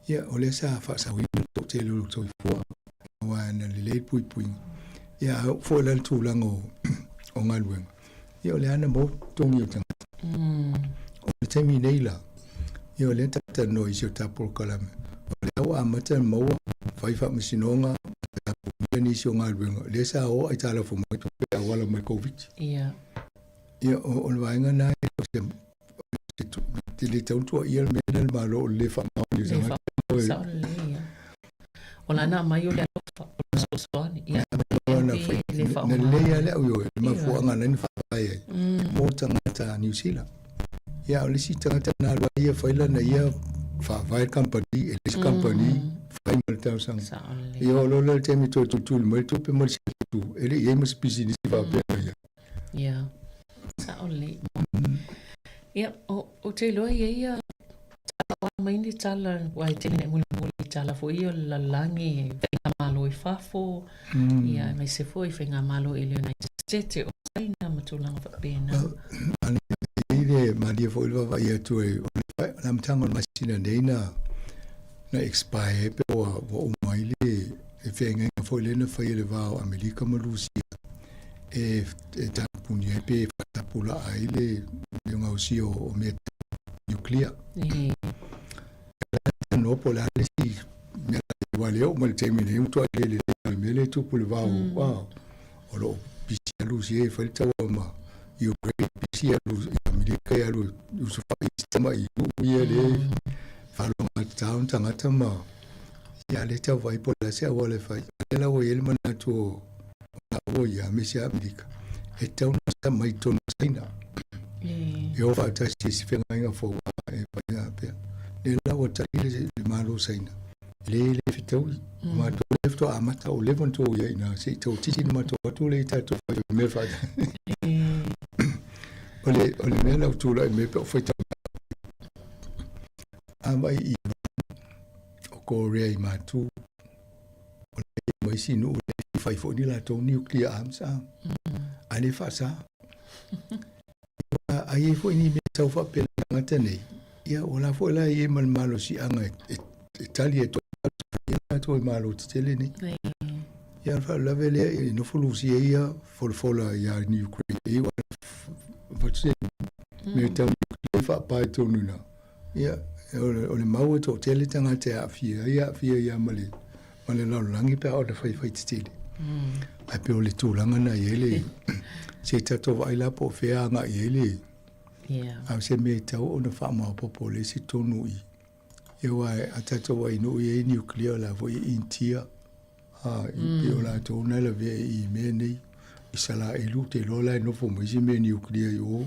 ia o lea sa faasaoina le toatele o le soifua aua na lelei le puipuiga. Ia a oo foi la i le tulaga o galuega, ia o lea lava na maua totogi o tagata. O le taimi nei la, ia o lea ta talanoa i si o ta polokalame, o lea ua amata ona maua fai faamasinoga, tapunia nisi o galuega, lea sa o aitalafu mai tupe auala mai le Koviti. Ia. Ia, o le vaega lena e le o se, e le tatau ona tuuaia le mea lena i le Malo o le le faamaoni o tagata. Sao lelei, ia. O lana aumai o le alofa, o le fesoasoani. Ia, na lelei lava le au ioe, le mafuaaga na faavae ai mo tagata Niu Sila. Ia, o le isi tagata na alu ai ia fai lana ia faavae le kamupani, e leai se kamupani, fai ma le talosaga. Ia oo loa la i le taimi e toe tulituli mai le tupe ma le siaki atu, e le i i ai ma se pisinisi faapea ia. Ia, sao lelei. Ia, ou te iloa e i ai ia tala mai ni tala, aua e tele ina mulimuli i tala foi ia o le lalolagi, i faigamalo i fafo, ia aemaise foi faigamalo i le United States, o China ma tulaga faapena. E i le malie foi le vaavaai atu e o le amataga o le masina nei na na expire ai pe ua ua uma ai le le feagaiga foi lea na fai e le va o Amerika ma Rusia e e tapuni ai pe faatapulaa ai le le gaosia o mea nuclear. Talanoa po o le a le isi mea aua lea oo mai le taimi nei ua matuai le lelei le mea lea e tupu i le va o o lo o pisi lava Rusia e fai le taua ma Ukraine, pisi lava Amerika e alu e usufa'i i isi tamai nuu ia lea e faalogogatau ona tagata ma ia a o lea e tau vaai po o le a se auala e fai. A o lea la ua i ai le manatu o lāua ia aemaise lava Amerika e tatau ona aumai i totonu o Saina e o faatasi i se feagaiga fou e fai pea. Lea la ua tali le Malo o Saina, e le le fetaui. O matou lea faatoa amata, ua leva ona tou i ai i ina, se i tau tisi ona matou o atu lea i tatou fai mea faatasi. O le, o le mea la ua tulai mai pe o faitau a vaai i o Korea i Matu, o le ma isi nuu le fai foi ni latou nuclear arms a, a le faasa. A i ai foi ni mea tau faapea i tagata nei, ia o la foi la e i ai ma le malosiaga e tali atu ai latou i malo tetele nei. Ia o le faalavelave lea e nofo Rusia ia folafola ia Ukraine e iu avatu se mea tau nuclear faapa i totonu i ina. Ia o le mau e toatele tagata e aafia ai, aafia ai lava ma le ma le lalolagi pe a oo ina faifai tetele. Ae pei o le tulaga lena e i ai le se i tatou vaai la po o fea agai i ai le a o se mea e tatau ona faamaopoopo le isi tonu i ia aua a tatou vaai i nuu ia e i ai nuclear o la foi e i Initia a i pei o latou na e lavea i mea nei Isalaelu ou te iloa la e nofo ma isi mea nuclear i o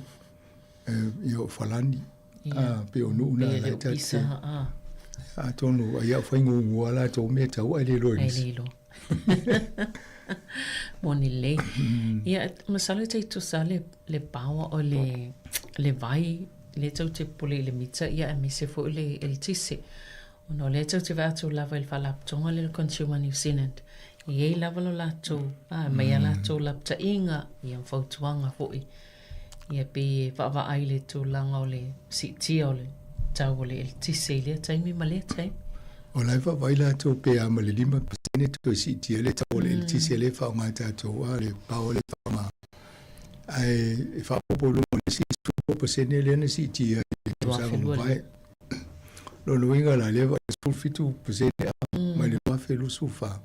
ia o Falani a pei o nuu na la e tatou te atonu ai a fai gugua latou mea tau ae le iloa e nisi. Moni lelei. Ia, masalo e tai tusa le, le power o le, le vai, lea tou te pule i le mita, ia aemaise foi le eletise. Ona o lea tou te vaai atu lava i le faalapotopotoga lea o le Consumer New Zealand, e i ai lava lo latou, a, aumai a latou lapataiga, ia ma fautuaga foi. Ia pei e vaavaai i le tulaga o le siitia o le tau o le eletise i lea taimi ma lea taimi. O la e vaavaai latou pe a ma le 5% toe siitia ai le tau o le eletise lea e faaaoga e tatou, a le power lea e faaaoga. Ae e faaopoopo i luga o le isi 10% lea na siitia i le tausaga ua mavae. Lona uiga la, lea e vaai 17% mai le 2024.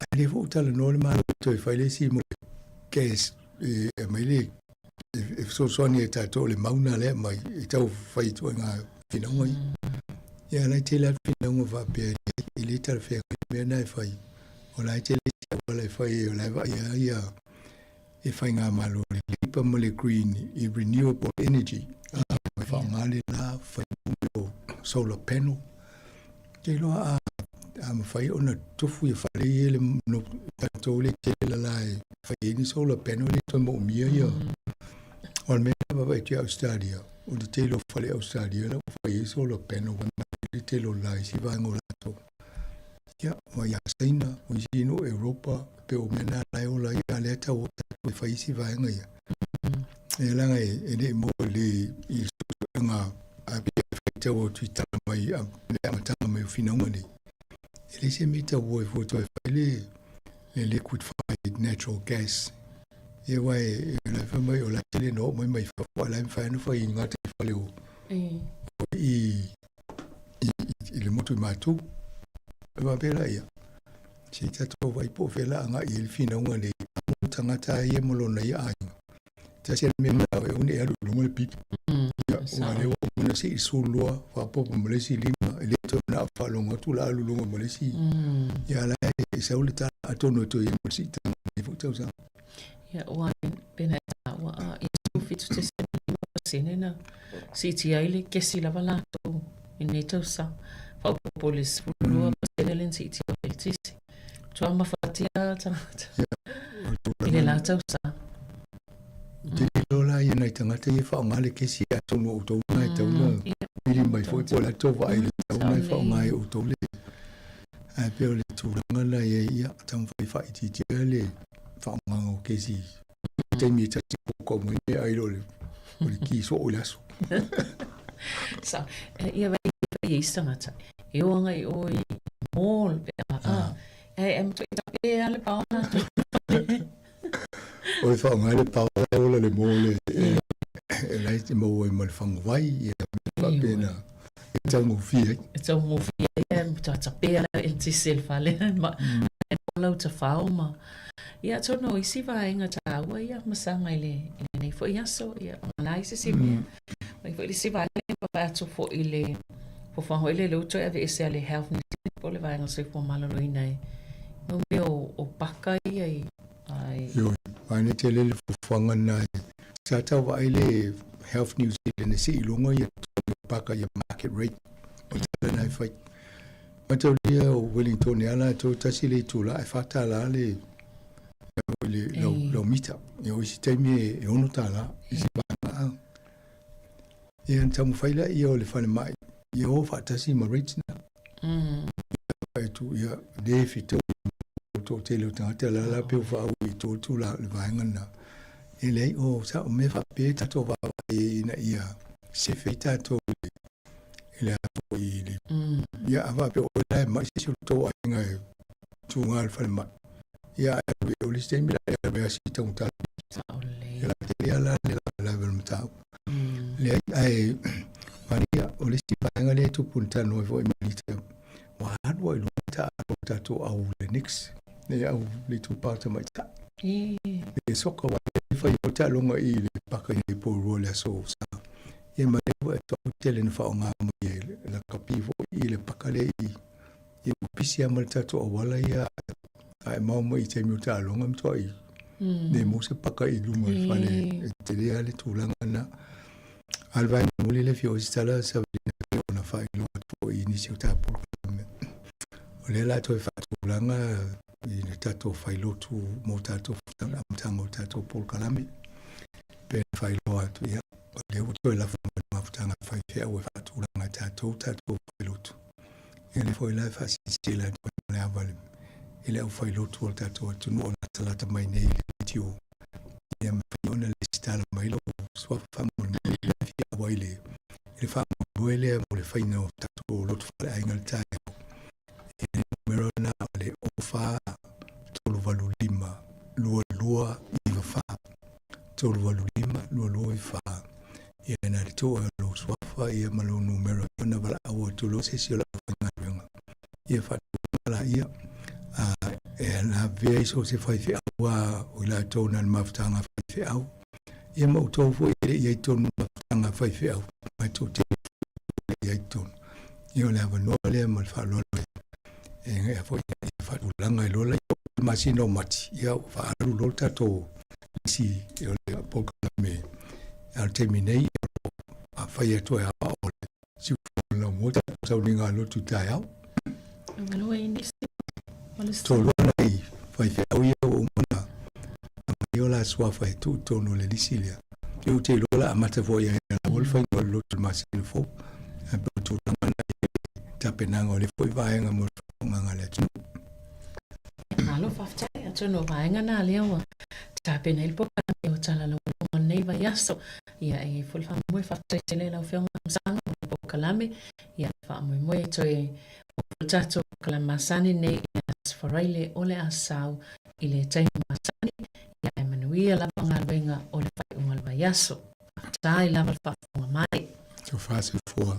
Ae lea foi ua talanoa le Malo e toe fai le isi mo le gas e aumai le e fesoasoani ai tatou le mau lena lea e aumai e tau fai ituaiga finauga ia. Ia o la e tele lava finauga faapea e le talafeagai le mea lena e fai. O la e tele isi auala e fai ai o la e vaaia ai ia e faigamalo le Labour ma le Green i renewable energy e faaaoga le la fai mo mea o solar panel. Ou te iloa a A mafai ona tofu ia fale ia le no tatou le tele lala e fai ai ni solar panel le toe moomia ia. O le mea na vaavaai atu i Australia, o le tele o fale Australia la ua fai ai solar panel ua le tele o la isi vaega o latou. Ia, ua ia Saina, o isi no Europa, pe o mea na la e ola ai, a lea tau o tatou e fai isi vaega ia. E laga e le i maua le i suesuega a pei e faitau atu i tala mai a le amataga mai o finauga nei. E leai se mea e taua ai fua toe fai le liquefied natural gas. Ia aua e la e fai mai o la e tele na oo mai mai fafo a o la e mafai ona fai i gataifale o i i le motu i Matu. E faapea la ia, se i tatou vaai po o fea la agai i ai le finauga nei a tagata ia ma lona ia aiga. Tasi le mea manao e aua ne i alu i luga le pili. Ia, aua o lea ua uma ona sii le 12 faaopoopo ma le isi 5, e le toe manao faalogo atu o le a alu i luga ma le isi. Ia a o la e sau le tala atonu e toe i ai ma le siitaga o lenei foi tausaga. Ia, aua pe na e taua a ia 17.5% na siitia ai le kesi lava latou i lenei tausaga. Faaopoopo i le 12% lea na siitia o le eletise. Matua mafatia tagata i le la tausaga. Ou te le iloa la ia nai tagata ia e faaaoga le kesi atonu o outou na e tatau ona vili mai foi po o le a tou vaai i le tau na e faaaoga ai e outou le. Ae pei o le tulaga la e i ai, ia taumafai e faaitiitia le faaaogaga o kesi i le taimi e tasi e poka uma ai meaai i lo le ki soo i le aso. Sa, ia vai i isi tagata, e o agai i o i mall pe a, a, e, e matuai tape lava le paoa latou. O le faaaoga le paoa e ola le mall e la e maua ai ma le faguvai, ia mea faapena e taugofie ai. E taugofie ai, e matua tape lava le eletise i le fale, ma e maua lau tafao ma, ia atonu o isi vaega taua ia masaga i lenei foi aso, ia o la i se isi mea. Mai foi le isi vaega e vaai atu foi i le fuafuaga foi lea ua toe aveese a le Health New Zealand po o le Vaega o le Soifua Maloloina i mau mea o paka ia i ai. Ioe, vaega tele le fuafuaga lena sa tau vaai le Health New Zealand e sii i luga ia totogi o paka ia market rate o le tala lena e fai. Mataulia o Wellington e ala atu tasi le itula e $4 le lau mita. Ia o isi taimi e $6 isi vaega a. Ia na taumafai laia o le falemai ia o faatasi ma rates na. Ia atu ia le fetaui o toatele o tagata la la pe ua faaui i tua atu la le vaega lena. E leai o sa o mea faapea tatou vaavaai ina ia sefe ai tatou i le a foi i le ia a faapea o oe la e mai se isi o le tou aiga e tuga i le falemai. Ia ae alu o le isi taimi la e alu e asi taugata. Sao lelei. Ia la tele lava la le lavelave o le mataupu. Leai, ae Maria, o le isi vaega lea e tupu na talanoa ai foi ma Lita, ua alu lava i luga taaalo a tatou au Lennox, le au le itupa tamaitai. Le soka aua e fai foi taaloga i le paka i Porirua i le aso Sa. Ia ma lea ua tele ina faaaoga mai e le lakapi foi i le paka lea i Ia ua pisi lava ma le tatou auala ia a e mao mai i taimi o taaloga matuai le maua se paka i luma o le fale e tele lava le tulaga lena. A o le vaega mulimuli lea e fia oo i se tala Savelina e pei ona faailoa atu foi i nisi o ta polokalame, o lea o le a toe faatulaga i le tatou failotu mo tatou amataga o tatou polokalame. Pei ona faailoa atu, ia, o lea ua toe lafo mai le mafutaga a faifeau e faatulaga e tatou tatou failotu. Ia lea foi la e faasilasila atu ai ma le ava i le aufailotu o le tatou atunuu o latalata mai nei i le leitio. Ia mafai ona lesitala mai lou suafa faamolemole pe a fia auai i le faamoemoe lea mo le faiga o tatou lotu faaleaiga i le taeao. Ia le numera lena o le 04 385 2294. 385 2294. Ia na le tuu ai o lou suafa ia ma lou numera ona valaau atu loa se isi o le aufaigaluega. Ia faatulaga laia, a e lavea i so o se faifeau a o i latou na le mafutaga a faifeau. Ia ma outou foi e le i ai tonu i le mafutaga a faifeau, ma e toatele foi e le i ai tonu. Ia o le avanoa lea ma le faaaloalo e e foi ia faatulaga ai loa laia o le masina o Mati, ia ua faaalu loa le tatou lisi o le polokalame. A o le taimi nei, a fai atu e aoao le siufono la mua tatou sauniga lotu taeao. Malo e nisi ma le Toalua nai faifeau ia ua uma ona aumai o la suafa e tuu i totonu o le lisi lea. Ia ou te iloa o le a amata foi ia lava le faiga o le lotu i le masina fou. Ae pei o le tulaga lena e i ai le tapenaga o lea foi vaega mo le faafofogaaga a le atunuu. Malo faafetai, atonu o vaega na lea ua tapena ai le polokalame o Tala Lauoloa o lenei vaiaso. Ia e i ai foi le faamoemoe, faafetai tele i lau Afioga Masaga mo le polokalame. Ia faamoemoe e toe oo foi le tatou polokalame masani nei i le Aso Faraile o le a sau i le taimi masani. Ia ae manuia lava galuega o le faaiuga o le vaiaso. Faafetai lava le faafofoga mai. Tofa soifua.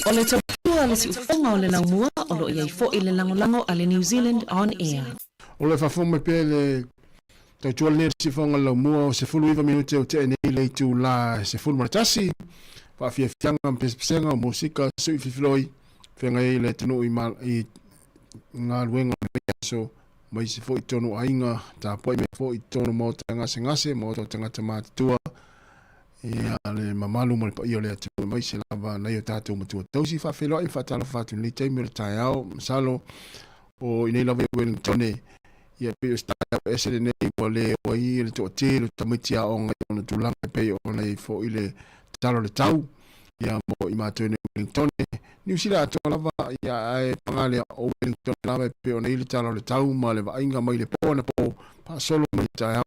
O le tautua a le siufofoga o le laumua o lo o i ai foi le lagolago a le New Zealand On Air. O lo o faafofoga mai pea le tautua lenei a le siufofoga o le laumua o 19 minute o tea nei le itula 11 faafiafiaga ma pesepesega o musika sui fifiloi feagai ai le atunuu i galuega o lenei aso ma isi foi tonu aiga tapuai mai foi tonu maota gasegase maota o tagata matutua Ia le mamalu ma le paia o le atunuu aemaise lava nai o tatou matua tausi. Faafeiloai ma faatalofa atu i lenei taimi o le taeao. Masalo o inei lava i Wellington ia pei o se taeao ese lenei ua le o ai le toatele o tamaiti aoga i ona tulaga e pei ona i ai foi le tatalo o le tau ia mo i matou i Wellington. Niu Sila atoa lava ia ae paga lea o Wellington lava e pei ona i ai le tala o le tau ma le vaaiga mai le po anapo faasolo mai le taeao.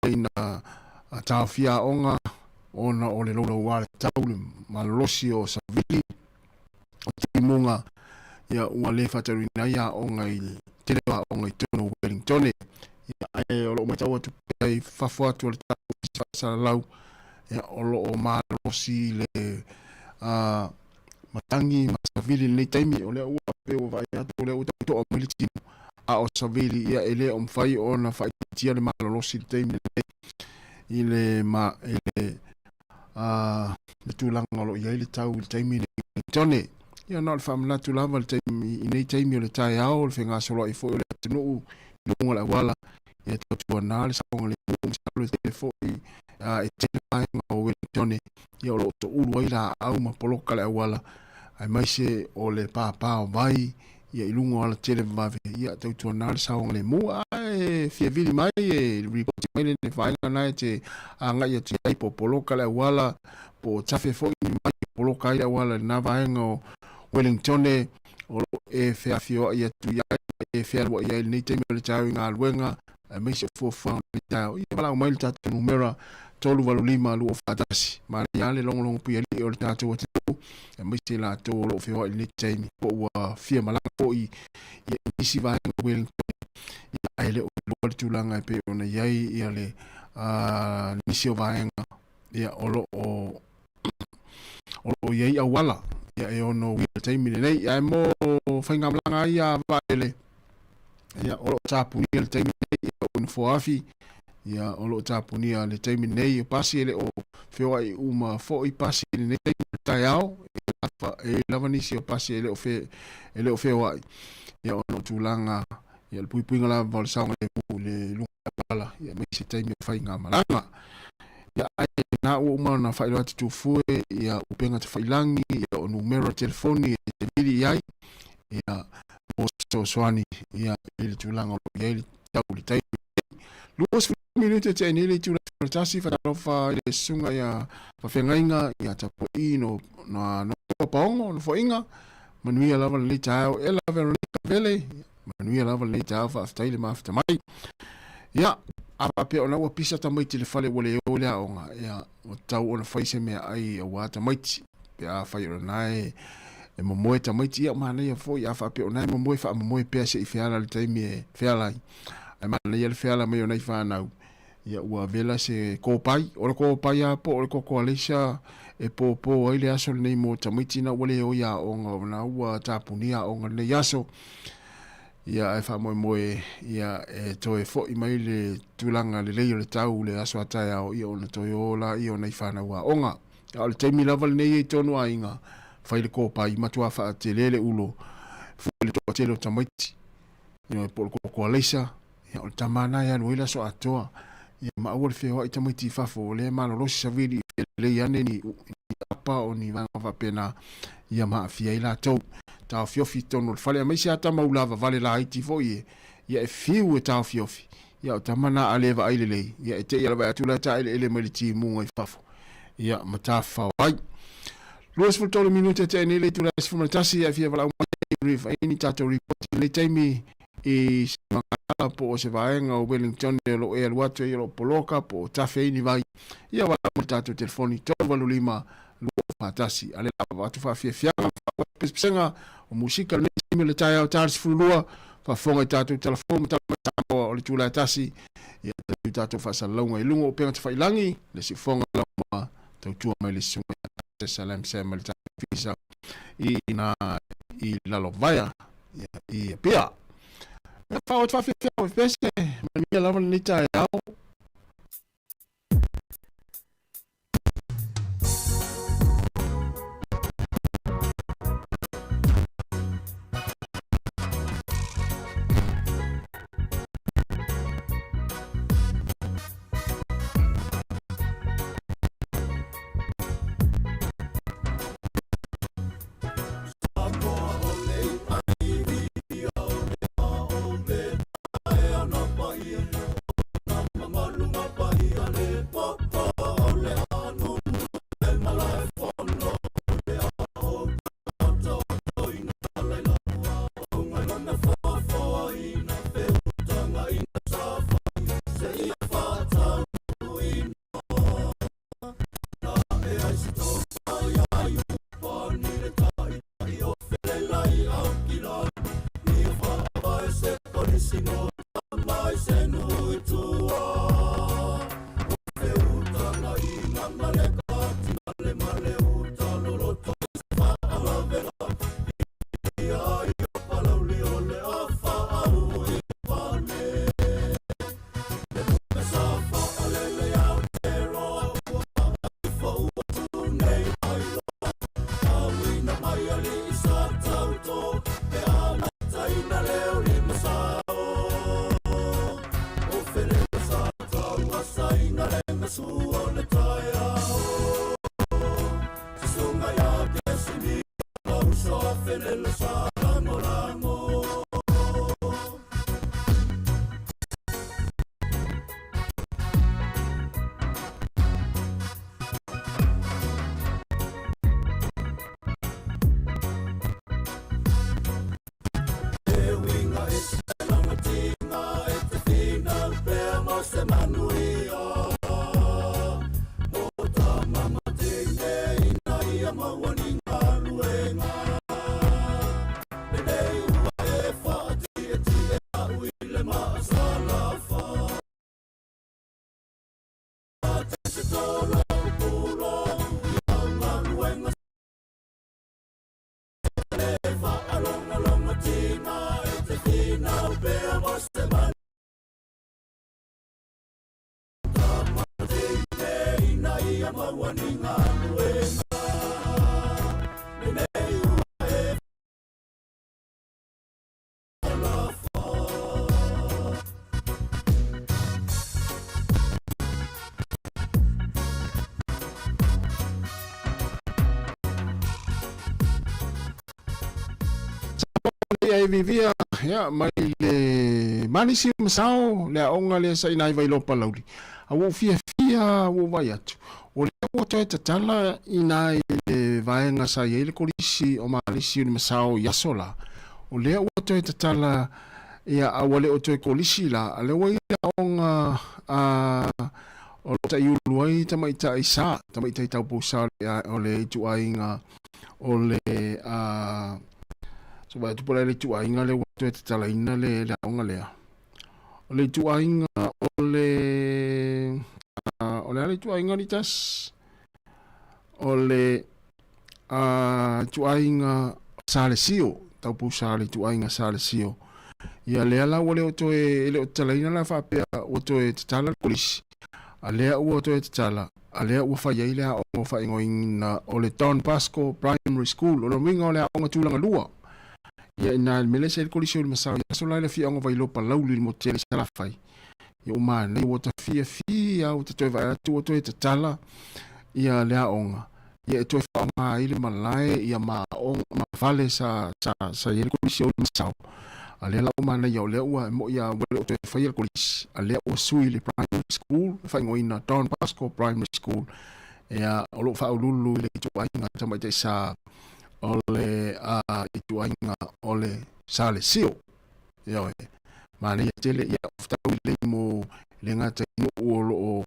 Ina taofia aoga ona o le louloua le tau le malolosi o savili o timuga ia ua le faatauina ai aoga i le tele o aoga i totonu o Wellington. Ia, ae o lo o matau atu pea i fafo atu o le tatou ofisa faasalalau ia, o lo o malolosi le matagi ma savili i lenei taimi. O lea ua pei ua vaai atu o lea ua tau to'a mai le tino, a o savili ia e le o mafai ona faaitiitia le malolosi i le taimi lenei i le, ma, i le, le tulaga o lo o i ai le tau i le taimi lenei. Tone, ia na o le faamanatu lava le taimi, i nei taimi o le taeao, o le fegasoloai foi o le atunuu i luga o le auala, ia tautuana le saogalemu, masalo e tele foi e tele vaega o Wellington ia o lo o toulu ai laau ma poloka le auala, aemaise o le pāpā o vai ia i luga o alatele vavave, ia tautuana le saogalemu. Ae fia vili mai e ripoti mai le vaega na e te agai atu i ai po o poloka le auala, po o tafe foi ni mai e poloka ai le auala i lena vaega o Wellington o lo o e feafioai atu i ai ma e fealuai ai i lenei taimi o le taeao i galuega, aemaise o fuafuaga o lenei taeao. Ia valaau mai le tatou numera 385 241. Manaia lava le logologo puialii o le tatou atunuu, aemaise i latou o lo o feoai i lenei taimi, po ua fia malaga foi i nisi vaega o Wellington, ia, ae le o iloa le tulaga e pei ona i ai ia le nisi o vaega ia, o lo o o lo o i ai auala ia e ono uia i le taimi lenei. Ae mo faigamalaga ai a vaalele, ia o lo o tapunia le taimi lenei ia o nofoa-afi, ia o lo o tapunia le taimi lenei o pasi e le o feoai uma foi pasi i lenei taimi o le taeao, e lava, e lava nisi o pasi e le o fe, e le o feoai, ia ona o tulaga ia le puipuiga lava o le saogalemu i le luga o le auala, ia aemaise taimi o faigamalaga. Ia, ae na ua uma ona faailoa atu tufue ia upega tafailangi, ia o numera telefoni e te vili i ai, ia mo fesoasoani ia i le tulaga o lo o i ai le tau i le taimi lenei. 20 minute te nei le itula 11, faatalofa i le susuga ia Fafeagaiga ia Tapuai no no no Paongo no Foaiga, manuia lava lenei taeao, Ela Veronica Vele, manuia lava lenei taeao, faafetai le mafuta mai. Ia, a faapea ona ua pisa tamaiti i le fale ua le o i le aoga, ia, ua tatau ona fai se meaai aua tamaiti. Pe a fai o lena e, e momoe tamaiti, ia manaia foi, a faapea o na e momoe, faamomoe pea se i feala le taimi e feala ai. Ae manaia le feala mai o nai fanau, ia ua vela se kopai. O le kopai lava po o le koko aleisa e pōpō ai le aso lenei mo tamaiti na ua le o i aoga, o na ua tapunia aoga lenei aso. Ia ae faamoemoe ia e toe foi mai le tulaga lelei o le tau le aso a taeao ia ona toe o laia o nai fanau aoga. A o le taimi lava lenei e i tonu aiga, fai le kopai, matua faatele le ulo, fua i le toatele o tamaiti, ia po o le koko aleisa, ia o le tama lena e alu ai le aso atoa. Ia ma aua le feoai tamaiti i fafo, o lea e malolosi savili i felelei ane ni, ni apa o ni vaega faapena, ia ma aafia ai latou. Taofiofi i totonu o le fale, aemaise lava tama ula vavale laiti foi e, ia e fiu e taofiofi. Ia o tama na a le vaai lelei, ia e te i ala vaai atu la e taeleele mai le timuga i fafo, ia ma tafafao ai. 23 minute te nei le itula 11, ia e fia valaau mai ai ni tatou ripoti i lenei taimi i se magala po o se vaega o Wellington o lo o e alu atu ai o lo o poloka po o tafe ai ni vai, ia valaau mai le tatou telefoni 385 241. A le lava atu faafiafiaga ma pesepesega o musika lenei taimi o le taeao ta le 12, faafofoga i tatou tala fou ma tala mai Samoa o le itula e tasi, ia tatou faasalalauga i luga o upega tafailangi, le siufofoga laumua tautua mai le susuga ia. SLMC ma le Ofisa i ina i Lalovaea i Apia. Ia faaoo atu faafiafia lau Efese, manuia lava lenei taeao. Ia e vivia ia mai le manisi o masao le aoga lea sa ina i Vailoa Palauli. A ua ou fiafia ua ou vaai atu, o lea ua toe tatala ina i le vaega sa i ai le Kolisi o Malisi o le Masao i aso la, o lea ua toe tatala ia a ua le o toe kolisi la, a lea ua i ai le aoga a o lo o taiulu ai tamaitai sa, tamaitai taupou sa o le ituaiga o le a so vaai atu po o le a le ituaiga lea ua toe tatalaina le, le aoga lea. O le ituaiga o le o le a le ituaiga Litas? O le ituaiga Salesio, taupou sa le ituaiga Salesio. Ia lea la ua le o toe, e le o tatalaina la faapea ua toe tatala le kolisi, a lea ua toe tatala, a lea ua fai ai le aoga ua faaigoaina o le Don Bosco Primary School. O lona uiga o le aoga tulaga lua. Ia ina le mea lea sa i ai le kolisi o Limasao i aso la i le afioaga o Vailoa Palauli i le motu tele i Salafai. Ia ua manaia, ua ta fiafia, ua ta toe vaai atu ua toe tatala ia le aoga. Ia e toe faaaoga ai le malae ia ma aoga ma fale sa sa sa i ai le kolisi o Limasao. A lea la ua manaia o lea ua e mo'i lava ua le o toe faia le kolisi, a lea ua sui le primary school e faaigoaina Don Bosco Primary School. Ia o lo o faauluulu i le ituaiga tamaitai sa o le ituaiga o le Salesio. Ioe, manaia tele, ia faafetai lelei mo le gata i nuu o lo o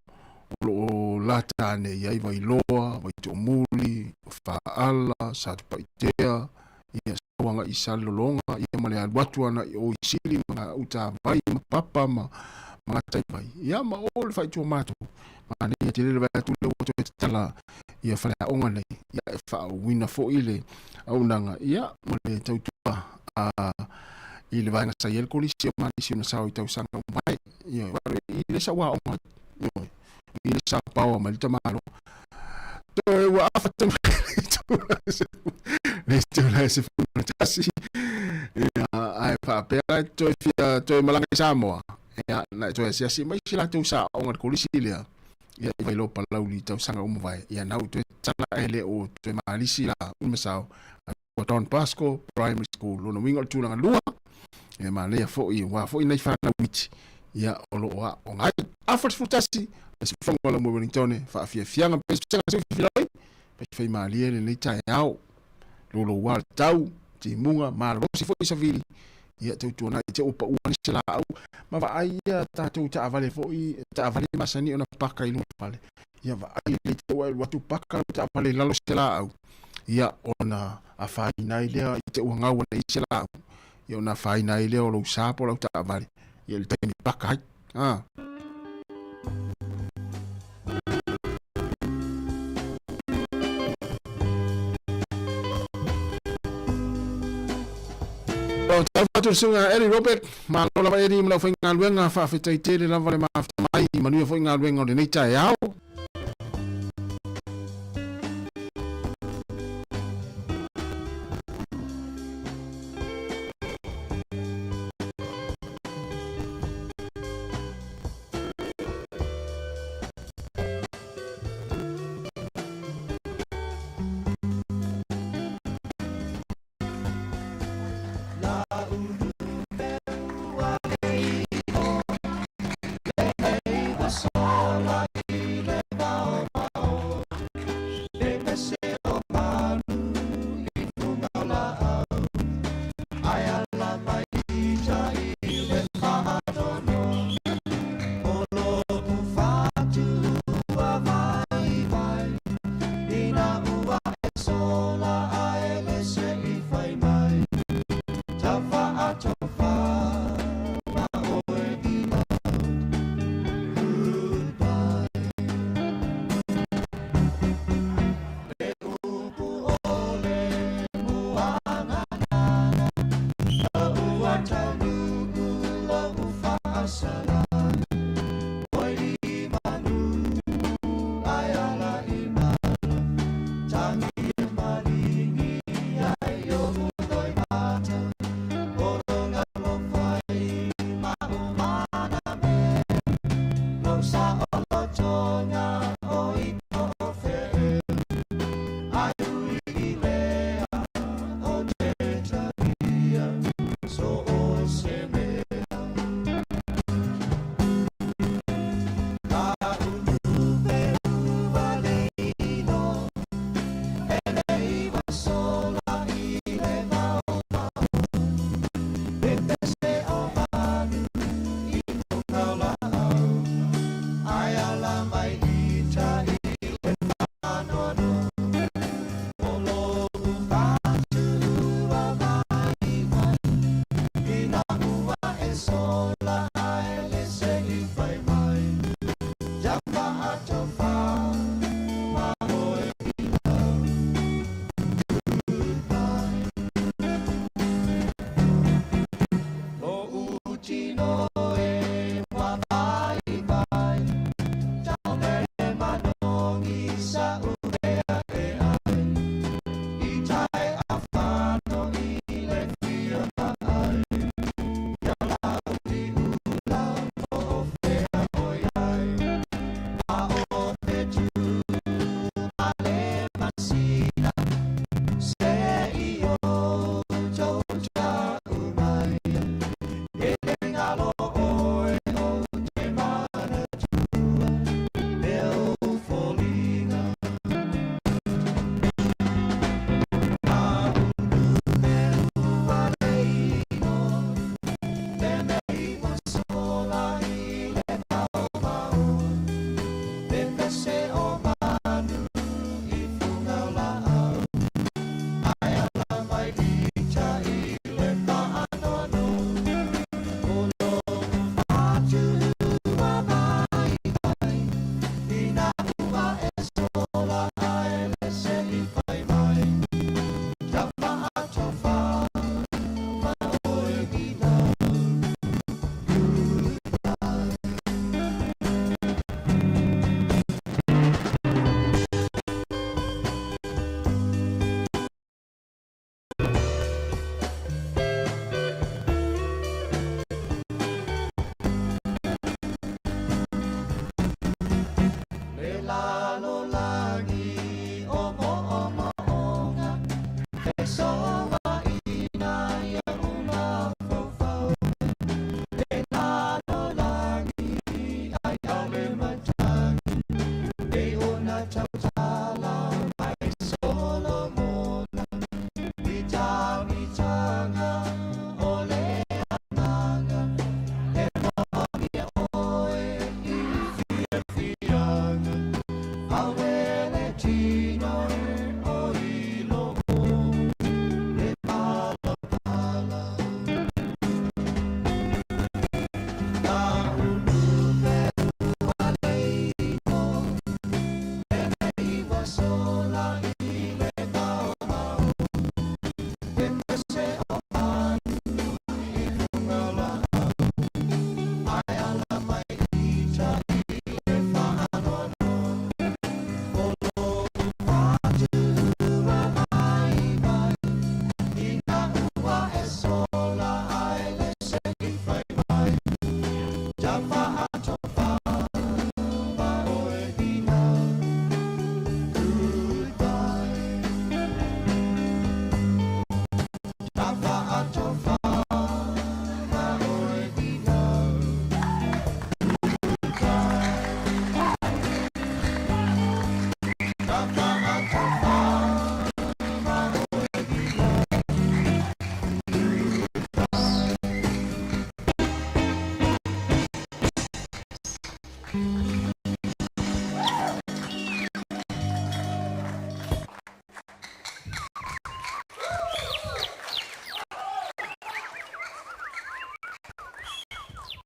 o lo o lata ane i ai Vailoa, Vaitoomuli, Faala, Satupaitea, ia sau agai i Salelologa, ia ma le alu atu ana i o i Sili ma Utavai ma Papa ma Gataivai, ia ma o le faaitua matou. Manaia tele le vaai atu lea ua toe tatala ia faleaoga nei, ia e faauuina foi le auaunaga ia ma le tautua a i le vaega sa i ai le kolisi o Malisi ona sao i tausaga ua mavae. Ioe, i le sau aoga, ioe, i le sa paoa mai le tamalo. Toe ua afa tonu le itula e 11. Ia, ae faapea la e toe fia toe malaga i Samoa. Ia, na e toe asiasi mai si latou saaoga i le kolisi lea. Ia, i Vailoa Palauli i tausaga ua mavae. Ia, na ua toe tatala e le o toe malisi la Umasao. Ua Don Bosco Primary School. Lona uiga o le tulaga lua, ia manaia foi, aua foi nai fanau iti, ia o lo o aoga ai. Afa le 11, le siufofoga o Laumua Wellingtone, faafiafiaga ma pesepesega seu filifilai, faifaimalie lenei taeao. Louloua le tau, timuga, malolosi foi savili, ia tautuanai te ua paua ni se laau, ma vaai ia tatou taavale foi, taavale masani ona paka i luga o le fale, ia vaai lelei te ua e alu atu paka lau taavale i lalo o se laau, ia ona afaina ai lea i te ua gau ana i se laau, ia ona afaina ai lea o lou sa po o lau taavale, ia i le taimi e paka ai. A. O tau atu le susuga Eli Robert, malo lava Eli ma lau faigaluega, faafetai tele lava le mafuta mai, manuia foi galuega o lenei taeao.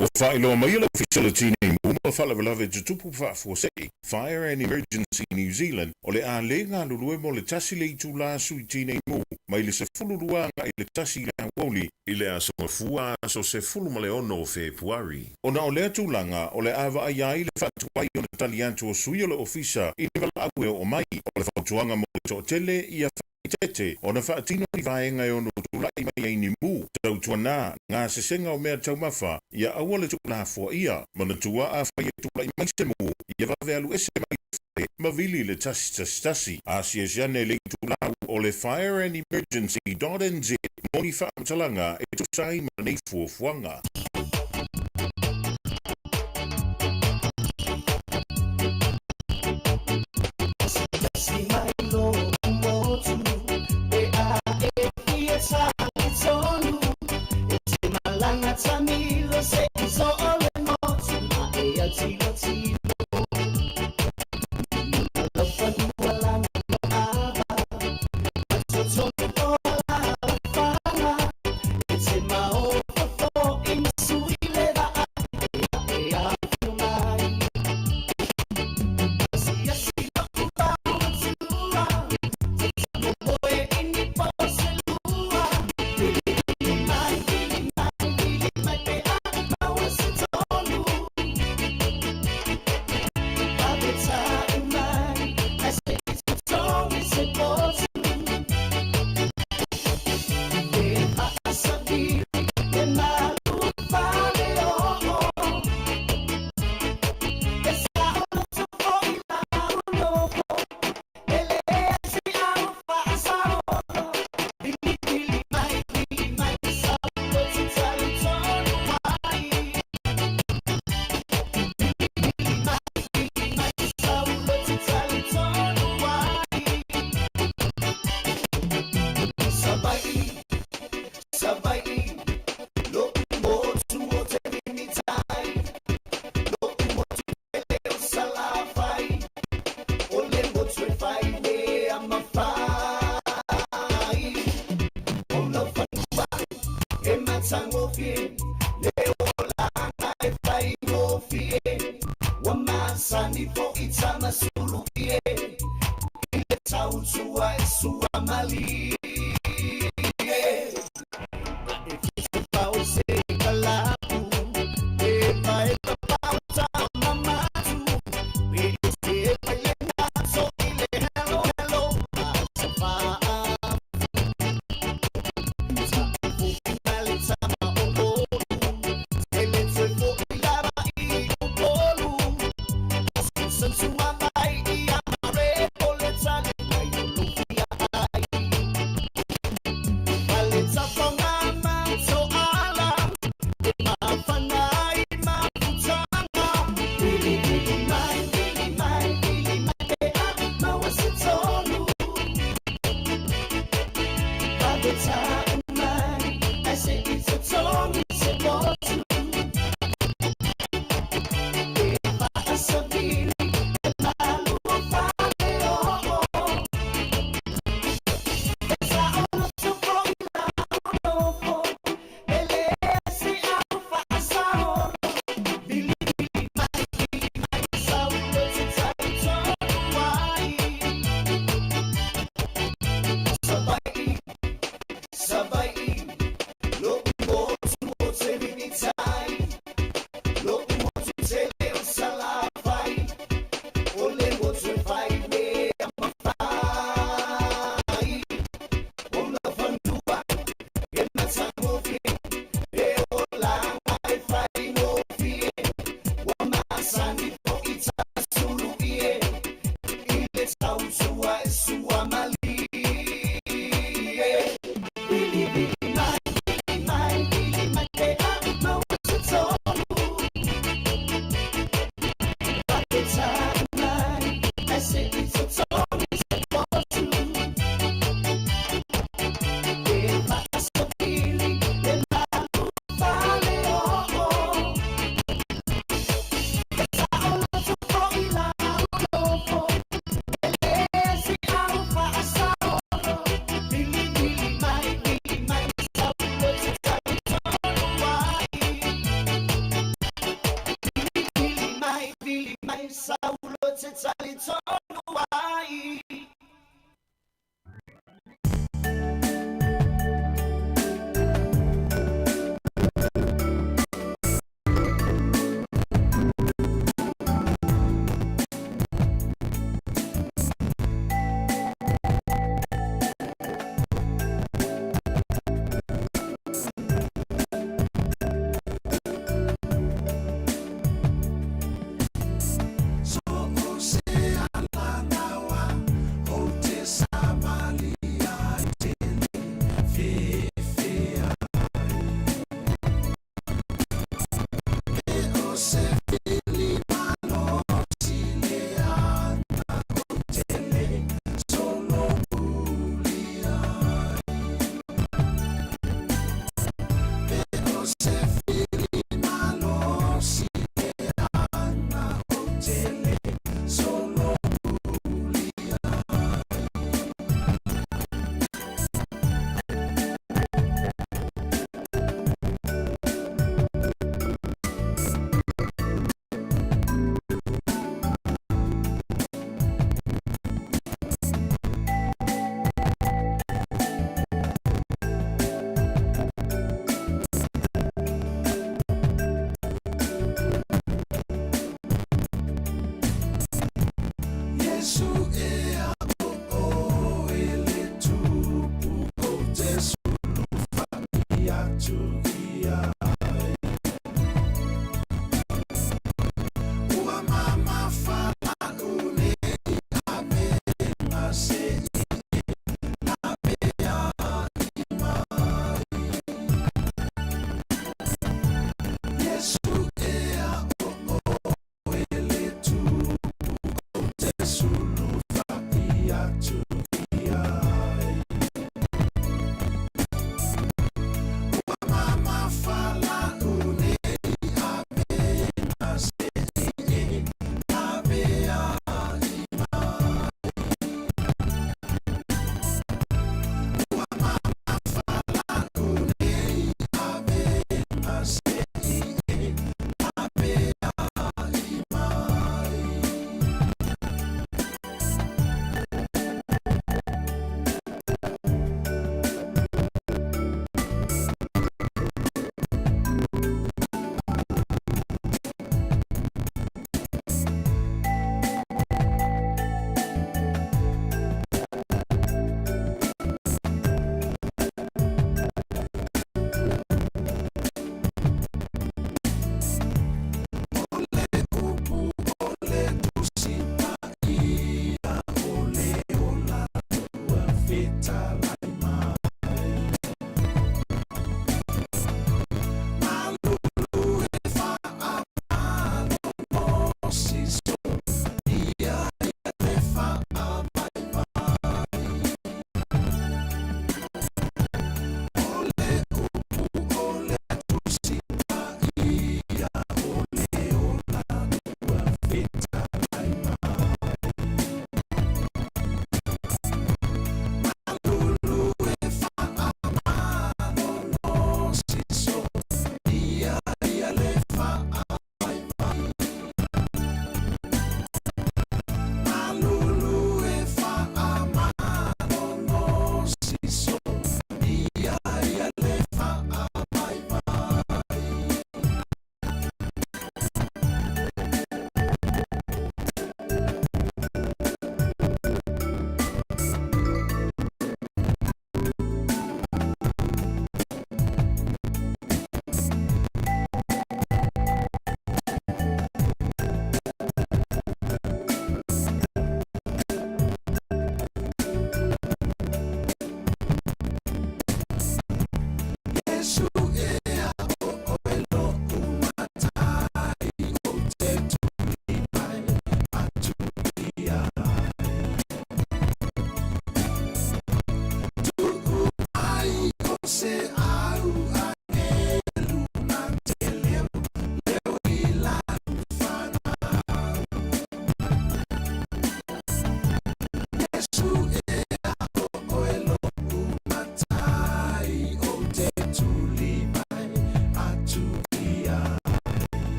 Ua faailoa mai e le Ofisa o le Tinei Mu ma Faalavelave Tutupu Faafuasei, Fire and Emergency New Zealand, o le a le galulue mo le tasi le itula sui tinei mu mai le 12 agai i le 1 i le aoauli i le aso Gafua aso 16 o Fepuari. Ona o lea tulaga, o le a vaaia ai le faatuai ona tali atu o sui o le Ofisa i ni valaau e oo mai. O le fautuaga mo le toatele, ia faaeteete ona faatino ni vaega e ono tulai mai ai ni mu, tautuana, gasesega o mea taumafa, ia aua le tuulafoaia. Manatua afai e tulai mai se mu, ia vave alu ese mai le fale ma vili le 111. Asiasi ane i le itulau o le fireandemergency.nz mo ni faamatalaga e tusa ai ma lenei fuafuaga.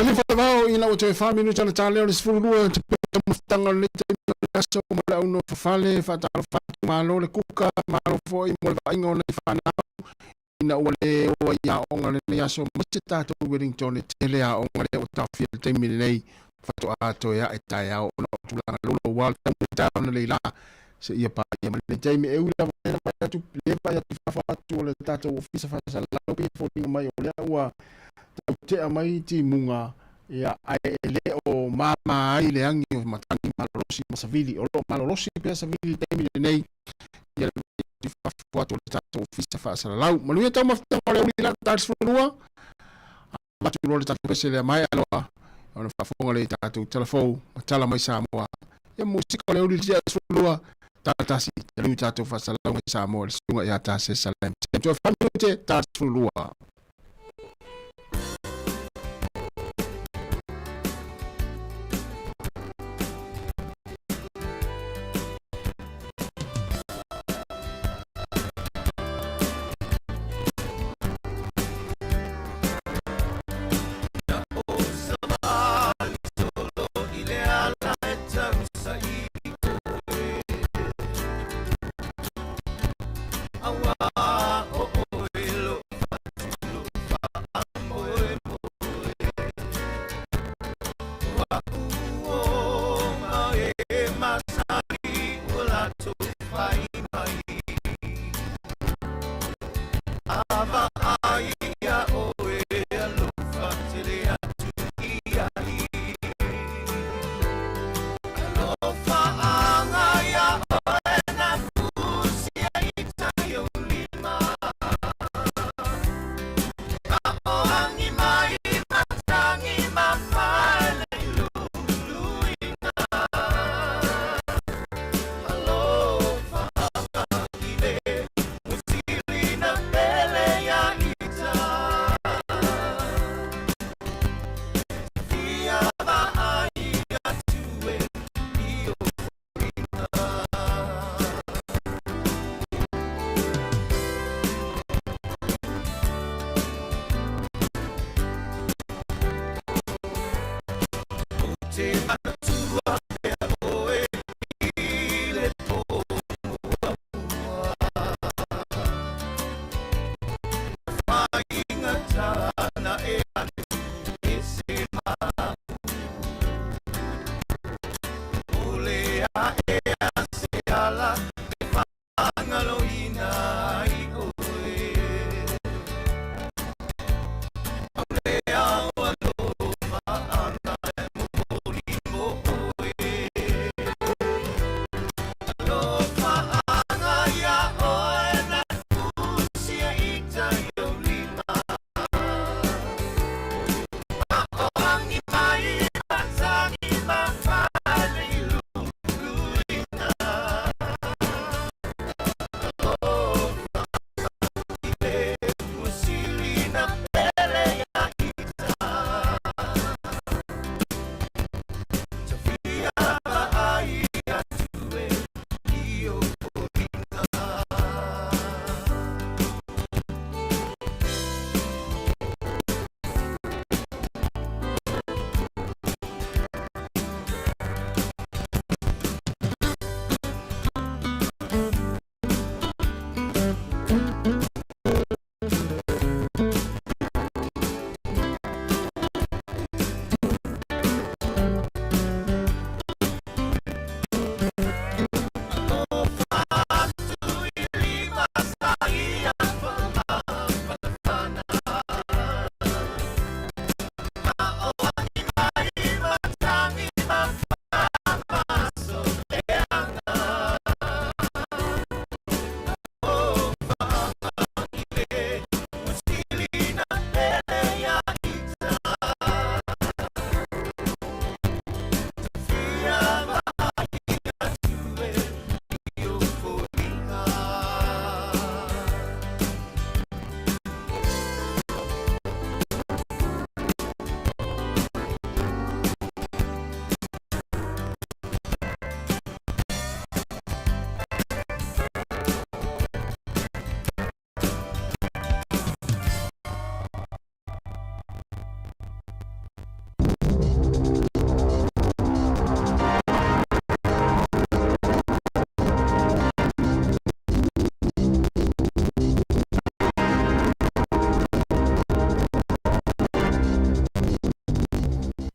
Le faavao ina ua toe fa minute ona ta lea o le 12 te taumafataga o lenei taimi o le aso ma le aunofofale. Faatalofa atu, malo le kuka, malo fo'i mo le vaaiga o nai fanau ina ua lē o ai aoga lenei aso mai se tatou Wellington e tele aoga lea ua taofia le taimi lenei faatoa toe aʻe taeao ona o tulaga louloua o le taugata ona leilā seia paia mai lenei taimi. E ui lava lea vaai atu le vaai atu fafo atu o le tatou ofisa faasalalau pe foliga mai o lea ua tautea mai timuga ia, ae e lē o mama ai le agi o matagi malolosi ma savili o loo malolosi pea savili le taimi lenei ia le fafo atu o le tatou ofisa faasalalau. Manuia taumafataga o le auli la ta 12 avatu loa le tatou pese lea maea loa ona faafofoga le tatou talafou ma tala mai Samoa ia musika o le auli le 12 tala 1 taliu tatou faasalalau mai Samoa le susuga ia Tase Salem toe 4 minute ta 12.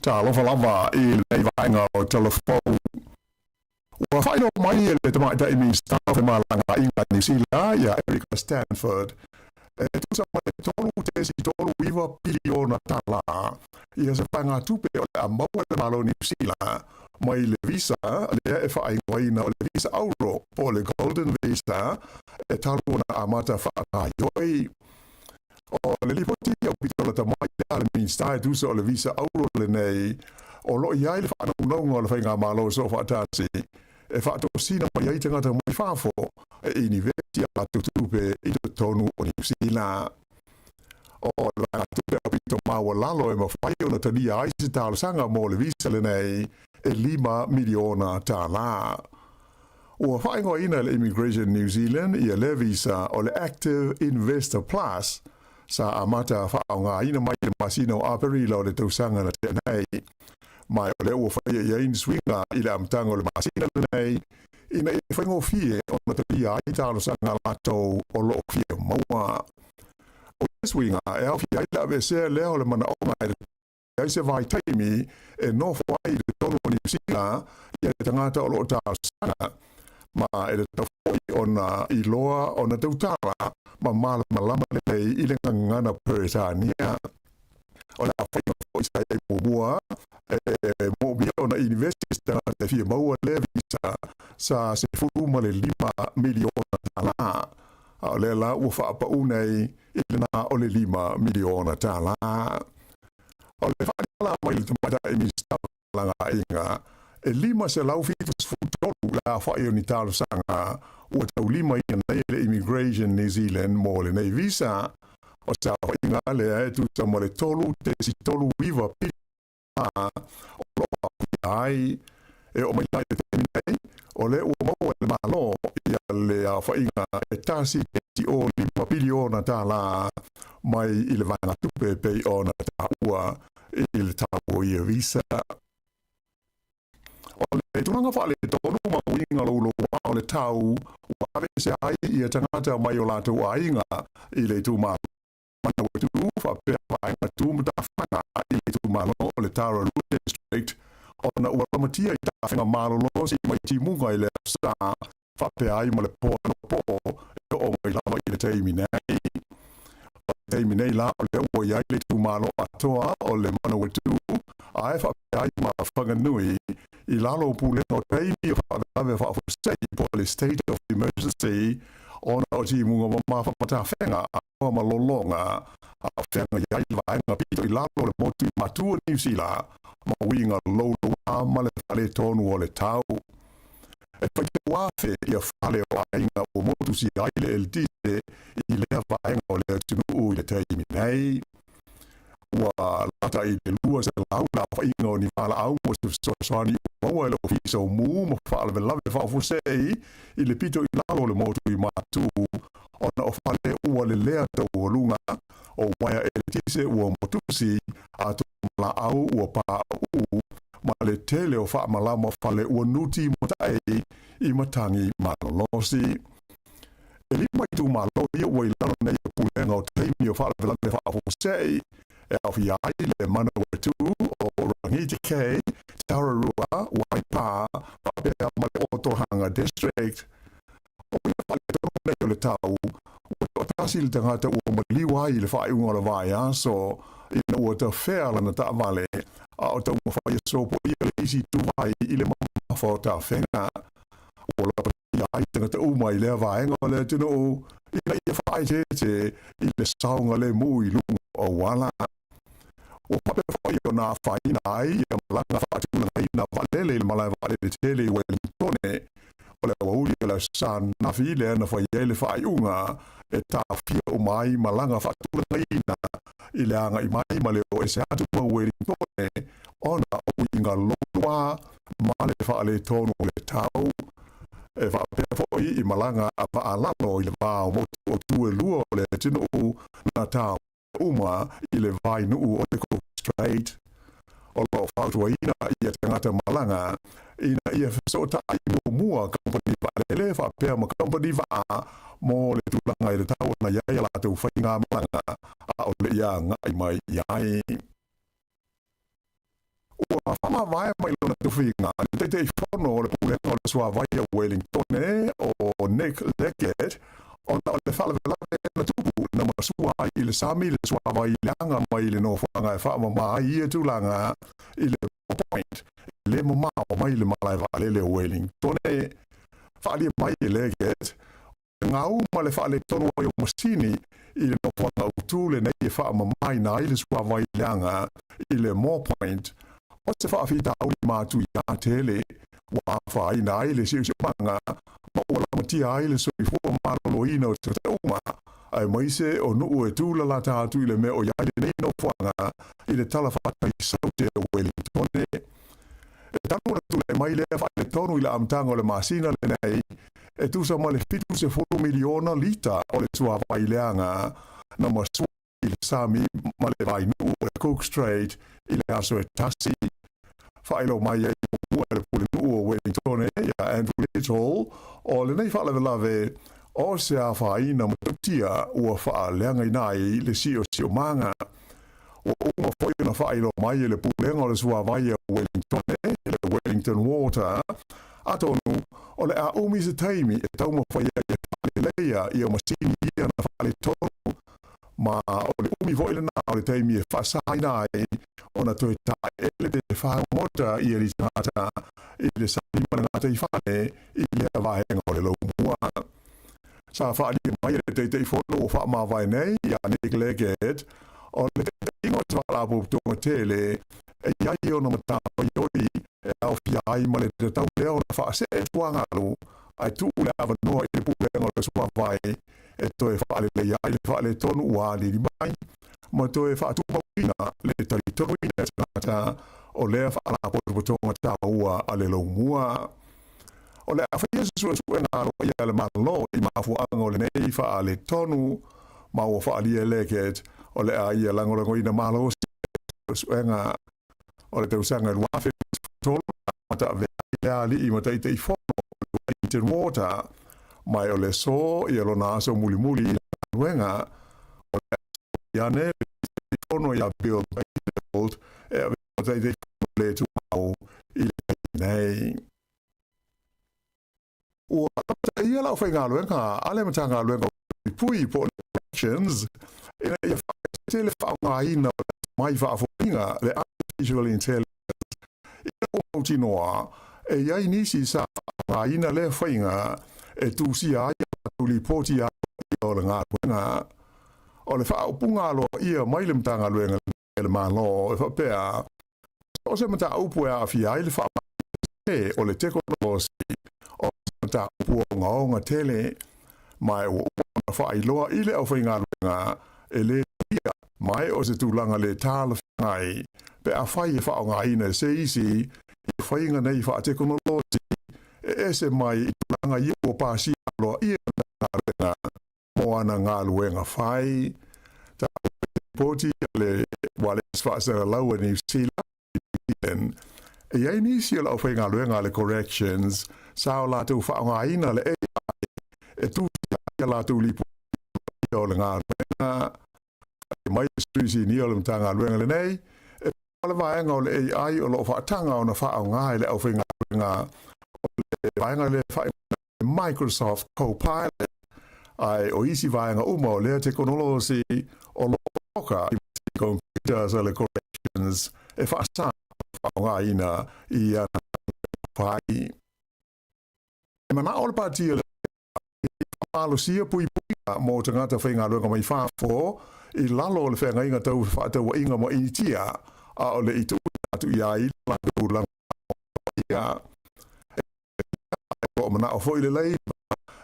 Talofa lava i lenei vaega o Talafou. Ua faailoa mai e le Tamaitai Minista o Femalagaaiga a Niu Sila ia Erica Stanford e tusa ma le $3.39 piliona tālā ia se vaegatupe o le a maua e le Malo o Niu Sila mai le visa lea e faaigoaina o le visa auro po o le Golden Visa e talu ona amata faagaoioi. O le lipoti aupito lata mai lea a le Minisita e tusa o le visa auro lenei o lo o i ai le faanaunauga o le Faigamalo Soofaatasi e faatosina mai ai tagata mai fafo e inivesi a latou tupe i totonu o Niu Sila. O le vaegatupe aupito maualalo e mafai ona talia ai se talosaga mo le visa lenei e $5 miliona. Ua faaigoaina e le Immigration New Zealand ia lea visa o le Active Investor Plus sa amata faaaogaina mai i le masina o Aperila o le tausaga na tea nei. Ma o lea ua faia i ai ni suiga i le amataga o le masina lenei ina ia faigofie ona talia ai talosaga a latou o lo o fia maua. O ia suiga e aofia ai le aveesea lea o le manaoga e ai se vaitaimi e nofo ai i totonu o Niu Sila ia le tagata o lo o talosaga, ma e tatau foi ona iloa ona tautala ma malamalama lelei i le gagana Peretania. O le aofaiga foi sa i ai muamua e moomia ona inivesi se tagata e fia maua lea visa sa $15 miliona, a o lea la ua faapau nei i lena o le $5 miliona. O le faaaliga mai le Tamaitai Minisita o Femalagaaiga, e 573 le aofai o ni talosaga ua taulimaina nei e le Immigration New Zealand mo lenei visa. O se aofaiga lea e tusa ma le 3.39 piliona o lo o aofia ai. E oo mai la i le taimi nei, o lea ua maua e le Malo ia le aofaiga e $1.05 piliona mai i le vaegatupe pei ona taua i le tau o ia visa. O le tulaga faaletonu ma uiga louloua o le tau ua aveese ai ia tagata mai o latou aiga i le itumalo Manawatu faapea vaega tu matafaga i le itumalo o le Tararua District ona ua lamatia i tafega malolosi mai timuga i le aso Sa faapea ai ma le po anapo e oo mai lava i le taimi nei. O le taimi nei la o lea ua i ai le itumalo atoa o le Manawatu ae faapea ai ma Whanganui i lalo o pulega o taimi o faalavelave faafuasei po o le State of Emergency ona o timuga mamafa ma tafega atoa ma lologa a o feagai ai le vaega pito i lalo o le motu i Matu o Niu Sila ma uiga louloua ma le faaletonu o le tau. E faitau afe ia fale o aiga ua motusia ai le eletise i lea vaega o le atunuu i le taimi nei. Ua lata i le 200 le aofaiga o ni valaau mo se fesoasoani ua maua e le Ofisa o Mū ma Faalavelave Faafuasei i le pito i lalo o le motu i Matu ona o fale ua lelea taualuga, o uaea eletise ua motusi, atoa ma laau ua pauu, ma le tele o faamalama fale ua nuti matae i matagi malolosi. E lima itumalo ia ua i lalo nei o pulega o taimi o faalavelave faafuasei e aofia ai le Manawatu o Rangitikei, Tararua, Waipā, faapea ma le Otorohanga District. O ia faaletonu nei o le tau, ua toatasi le tagata ua maliu ai i le faaiuga o le vaiaso ina ua tafea lana taavale a o taumafai e sopoia le isi ituvai i le mamafa o tafega. Ua lapatia ai tagata uma i lea vaega o le atunuu ina ia faaeteete i le saogalemu i luga o auala. Ua faapea foi ona afaina ai ia malaga faatulagaina vaalele i le malae vaalele tele i Welingtone. O le aoauli o le Aso Sa ananafi lea na fai ai le faaiuga e taofia uma ai malaga faatulagaina i le agai mai ma le o ese atu ma Welingtone ona o uiga louloua ma le faaletonu o le tau. E faapea foi i malaga a vaalalo i le va o motu o tu e lua o le atunuu na taofia uma i le vainuu o le Cook Strait. O lo o fautuaina ia tagata malaga ina ia fesootai muamua kamupani vaalele faapea ma kamupani vaa mo le tulaga i le tau ona i ai a latou faigamalaga a o le i agai mai i ai. Ua faamavae mai lona tofiga le Taitaifono o le Pulega o le Suavai a Wellingtone o Nick Leggett ona o le faalavelave na tupu na masua ai i le sami le suavai leaga mai i le nofoaga e faamama ai ia tulaga i le Point e le mamao mai le malae vaalele o Wellingtone. Faaalia mai e Leggett o le gau ma le faaletonu ai o masini i le nofoaga autu lenei e faamamaina ai le suavai leaga i le Moore Point o se faafitauli matuia tele ua afaina ai le siosiomaga ma ua lamatia ai le soifua maloloina o tagata uma, aemaise o nuu e tūlalata atu i le mea o i ai lenei nofoaga i le talafatai Saute o Wellingtone. E talu ona tulai mai lea faaletonu i le amataga o le masina lenei, e tusa ma le 70 miliona lita o le suavai leaga na masua i le sami ma le vainuu o le Cook Strait i le aso e tasi. Faailoa mai ai muamua e le Pulenuu o Wellingtone ia Andrew Little o lenei faalavelave o se afaina matautia ua faaleagaina ai le siosiomaga. Ua uma foi ona faailoa mai e le Pulega o le Suavai a Wellingtone, le Wellington Water, atonu o le a umi se taimi e taumafai ai e faaleleia ia masini ia na faaletonu ma o le umi foi lena o le taimi e faasaina ai ona toe taeele pe fagota ia li tagata i le sami ma le gataifale i lea vaega o le laumua. Sa faaalia mai e le Taitaifono ua faamavae nei ia Nick Leggett o le taitaiga o se faalapotopotoga tele e i ai ona matafaioi e aofia ai ma le tatau lea ona faasee tuagalu ae tuu le avanoa i le Pulega o le Suavai e toe faaleleia ai le faaletonu ua alili mai ma toe faatumauina le talitonuina e tagata o lea faalapotopotoga taua a le laumua. O le a faia se suesuega aloaia a le Malo i mafuaaga o lenei faaletonu ma ua faaalia e Leggett o le a ia lagolagoina malosi suesuega o le tausaga 2023 na amata avea ai le alii ma Taitaifono o le Wellington Water mai o le aso ia lona aso mulimuli i le galuega o le aso ane le Taitaifono ia Bill Bayfield e avea ma Taitaifono le tumau i le taimi nei. Ua amataia lau faigaluega a le Matagaluega o Puipui po o le Corrections ina ia faaeteete le faaaogaina o le atamai faafofoga, le Artificial Intelligence, ina ua mautinoa e i ai nisi sa faaaogaina lea faiga e tusia ai a latou lipoti aloaia o le galuega. O le faaupuga aloaia mai le Matagaluega e le Malo e faapea, o se mataupu e aafia ai le faamalosi o le tekonolosi, o se mataupu ogaoga tele, ma ua uma ona faailoa i le aufaigaluega e le talia mai o se tulaga le talafeagai pe afai e faaaogaina e se isi ia faiga nei faatekonolosi e ese mai i tulaga ia ua pasia aloaia e le Matagaluega mo ana galuega fai. Taua i te lipoti a le Ualesi Faasalalau a Niu Sila, New Zealand, e i ai nisi o le aufaigaluega a le Corrections sa o latou faaaogaina le AI e tusia ai a latou lipoti o le galuega. Faia mai le sui sinia o le Matagaluega lenei, e pau le vaega o le AI o lo o faataga ona faaaoga e le aufaigaluega o le vaega lea e faaigoaina Microsoft Copilot, ae o isi vaega uma o lea tekonolosi o lo o oka i computers a le Corrections e faasa ona faaaogaina i ana fai. E manao le Pati o le faamalosia puipuiga mo tagata faigaluega mai fafo i lalo o le feagaiga tau fefaatauaiga ma Initia, a o le i tuuina atu i ai le latou lagolago ia. O lo o manao foi le Labour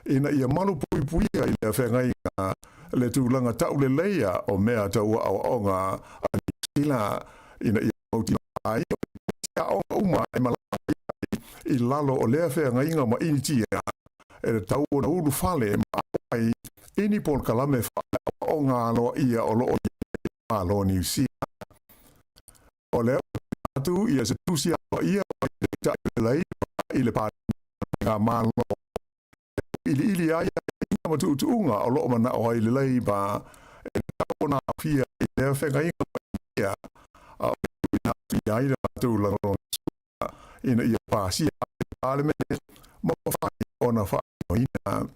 ina ia malu puipuia i lea feagaiga le tulaga tauleleia o mea tau aoaoga a Niu Sila ina ia mautinoa ai o le aoga uma e malaga mai ai i lalo o lea feagaiga ma Initia e tatau ona ulufale ma auai i ni polokalame faale-aoaoga aloaia o lo o i ai le Malo Niu Sila. O lea ua tuuina atu ia se tusi aloaia mai le Taitai o le Leipa i le Palemene o Malo e auiliili ai aiaiga ma tuutuuga o lo o manao ai le Leipa e tatau ona aofia i lea feagaiga ma Initia, a o le tuuina atu atu i ai le latou lagolagosua ina ia pasia ai le Palemene ma mafai ona faatinoina.